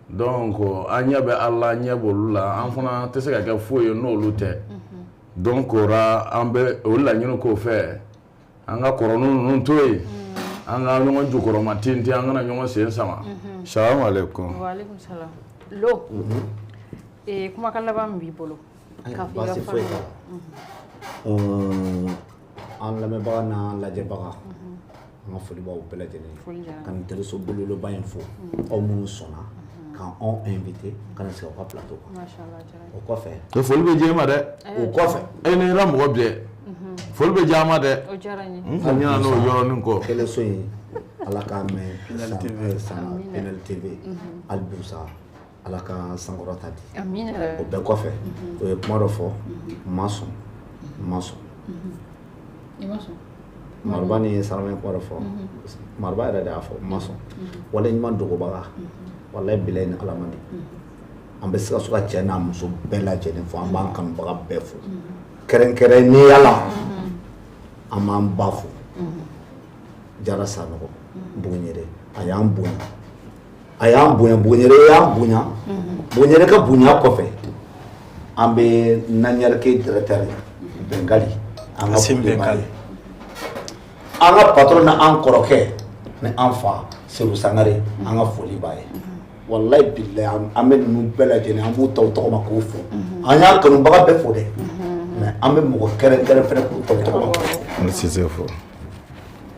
Donc an ɲɛ bɛ Ala, an ɲɛ b'olu la, an fana tɛ se ka kɛ foyi ye n'olu tɛ. Donc ora an bɛ o laɲini k'o fɛ. An ka kɔrɔnin ninnu to yen, an ka ɲɔgɔn jukɔrɔma tintin, an kana ɲɔgɔn sen sama. Salamu aleykum. Waaleykum salam. Lo, kumakan laban min b'i bolo k'a fɔ i ka Baasi foyi t'a la. An lamɛnbaga n'an lajɛbaga, an ka foli b'aw bɛɛ lajɛlen ye. Ka nin teleso belebeleba in fo, aw minnu sɔnna k'anw invité ka na sigi aw ka plateau kan. O kɔfɛ, foli bɛ diɲɛ ma dɛ. O kɔfɛ, e ni yɛrɛ mɔgɔ bɛɛ, foli bɛ diya ma dɛ. O diyara n ye. N kun ɲinɛ n'o yɔrɔnin kɔ. Teleso in, Ala k'a mɛn san, Pinel TV, hali bi sa Ala ka sankɔrɔta di. Amiina. O bɛɛ kɔfɛ, o ye kuma dɔ fɔ, n ma sɔn, n ma sɔn. I ma sɔn. Mariba ni Sarama ye kuma dɔ fɔ, Mariba yɛrɛ de y'a fɔ, n ma sɔn. Wale ɲuman dogobaga, walayi bilayi ni Ala man di. An bɛ Sikaso ka cɛ n'a muso bɛɛ lajɛlen fo, an b'an kanubaga bɛɛ fo. Kɛrɛnkɛrɛnnenya la, an b'an ba fo. Jara Sanɔgɔ, Buguyere, a y'an bonya. A y'an bonya, Buguyere y'an bonya. Buguyere ka bonya kɔfɛ, an bɛ Nanyarike directeur Bengali, an ka foli b'a ye. An ka patron n'an kɔrɔkɛ ni an fa Seku Sangare, an ka foli b'a ye. Walayi bilayi, an bɛ ninnu bɛɛ lajɛlen, an b'u ta u tɔgɔ ma k'u fo. An y'an kanubaga bɛɛ fo dɛ, mais an bɛ mɔgɔ kɛrɛnkɛrɛn fɛnɛ k'u ta u tɔgɔ ma k'u fo. An bɛ Sise fo.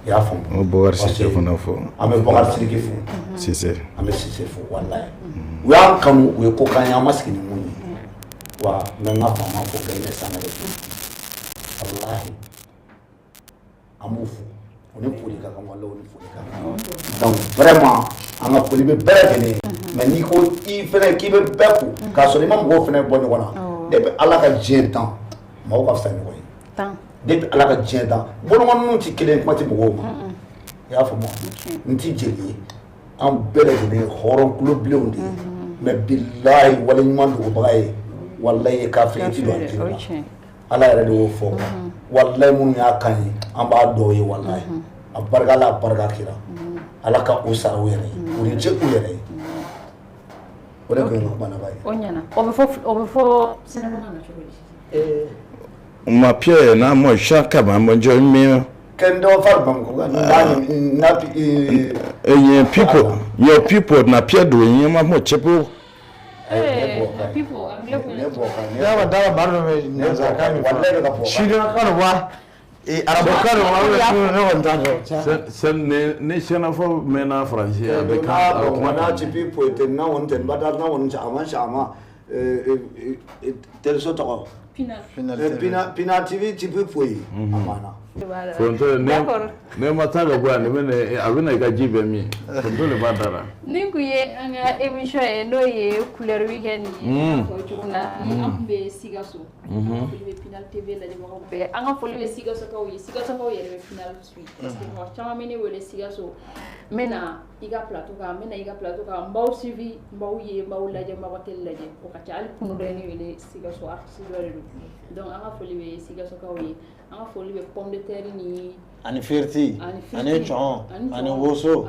I y'a faamu. An bɛ Bɔkari Sise fana fo. An bɛ Bɔkari Sidiki fo. Sise. An bɛ Sise fo walayi. U y'an kanu, u ye ko k'an ye, an ma sigi ni mun ye. Wa n bɛ n ka faama fo, Gaɲɛ Sangare. Walahi, an b'u fo. O ni foli ka kan, walahi o ni foli ka kan. Donc vraiment, an ka foli bɛ bɛɛ lajɛlen ye. Mais n'i ko i fɛnɛ k'i bɛ bɛɛ fo, k'a sɔrɔ i ma mɔgɔw fɛnɛ bɔ ɲɔgɔn na. Depuis Ala ka diɲɛ dan, maaw ka fisa ɲɔgɔn ye. Depuis Ala ka diɲɛ dan, bolokɔninw tɛ kelen, kuma tɛ mɔgɔw ma. I y'a faamu wa? N tɛ jeli ye. An bɛɛ lajɛlen ye hɔrɔn kulobilenw de ye. Mais bilahi, wale ɲuman dogobaga ye, walayi ye kafiri, i ti don alijinɛ la. Ala yɛrɛ de y'o fɔ. Walayi, minnu y'a kan ye, an b'a dɔw ye, walayi. A barika Ala, a barika kira. Ala ka u sara u yɛrɛ ye. U ni ce u yɛrɛ ye. O de tun ye n ka kuma laban ye. O ɲɛna. O bɛ fɔ sɛnɛfɔkan na cogo di? Ma Pierre na mo shaka ma mo jo mi. Kendo far bam na na. Ye people, your people na Pierre do yin ma mo chepo. People, anglais. Ne bɔ kan. Daba daba baro bɛ nanzarakan min fɔ. Walayi, bɛ ka bɔ. Chinois kan wa. Arabukan don wa ne kɔni t'a dɔn. Ni sɛnɛfɔ mɛnna faransi a bɛ kan a bɛ kuma n'a tipi poete na won ten bada na won chama chama teleso tɔgɔ Pina Pina TV tipi poyi a banna. Foronto ne ma taa ka bɔ yan ne a bɛna i ka ji bɛɛ min foronto de b'a da la. Nin kun ye an ka émission ye n'o ye couleur weekend ye. Fɔ cogo min na an tun bɛ Sikaso. An ka foli bɛ Pinal TV lajɛbagaw bɛɛ an ka foli bɛ Sikasokaw ye Sikasokaw yɛrɛ bɛ Pinal suit parce que mɔgɔ caman bɛ ne wele Sikaso n bɛ na i ka plateau kan n bɛ na i ka plateau kan n b'aw suivi n b'aw ye n b'aw lajɛ n b'aw ka télé lajɛ o ka ca hali kunu dɔ ye ne wele Sikaso artiste dɔ de don donc an ka foli bɛ Sikasokaw ye an ka foli bɛ pomme de terre ni ani firiti ani cɔn ani woso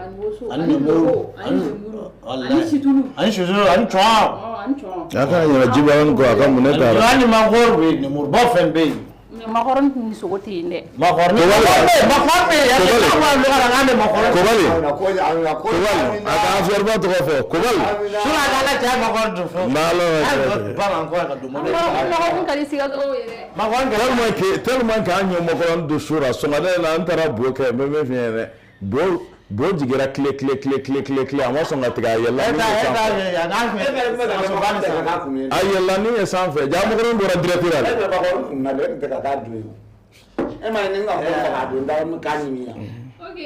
ani lemuru ani situlu ani situlu ani cɔn. A kana ɲinɛ jibarani kɔ a ka mun ne taara. Hali mangoro bɛ yen lemuruba fɛn bɛ yen. Makɔrɔni ni sogo tɛ yen dɛ. Makɔrɔni makɔrɔni bɛ yen. Kobali Kobali a ka affaire tɔgɔ fɔ Kobali. Sura ka ala cɛ makɔrɔni dun fɔ. N'Ala Bamakɔ ka don. Makɔrɔni ka di Sikasokaw ye dɛ. Makɔrɔni tellement que an ye makɔrɔni dun su la sɔgɔmada in na an taara bo kɛ n bɛ min f'i ɲɛna dɛ bo jiginra tile tile tile tile tile tile a ma sɔn ka tigɛ a yɛlɛla min ye sanfɛ. A yɛlɛla min ye sanfɛ ja makɔrɔni bɔra direct la dɛ. E bɛ makɔrɔni kun na dɛ e tɛ ka taa dun ye. E ma ye ni n ka fɔ k'a dun da k'a ɲimi yan. Ok.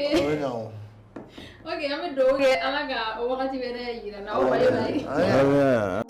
Ok an bɛ dugawu kɛ Ala ka wagati wɛrɛ yira n na. Aw bye bye.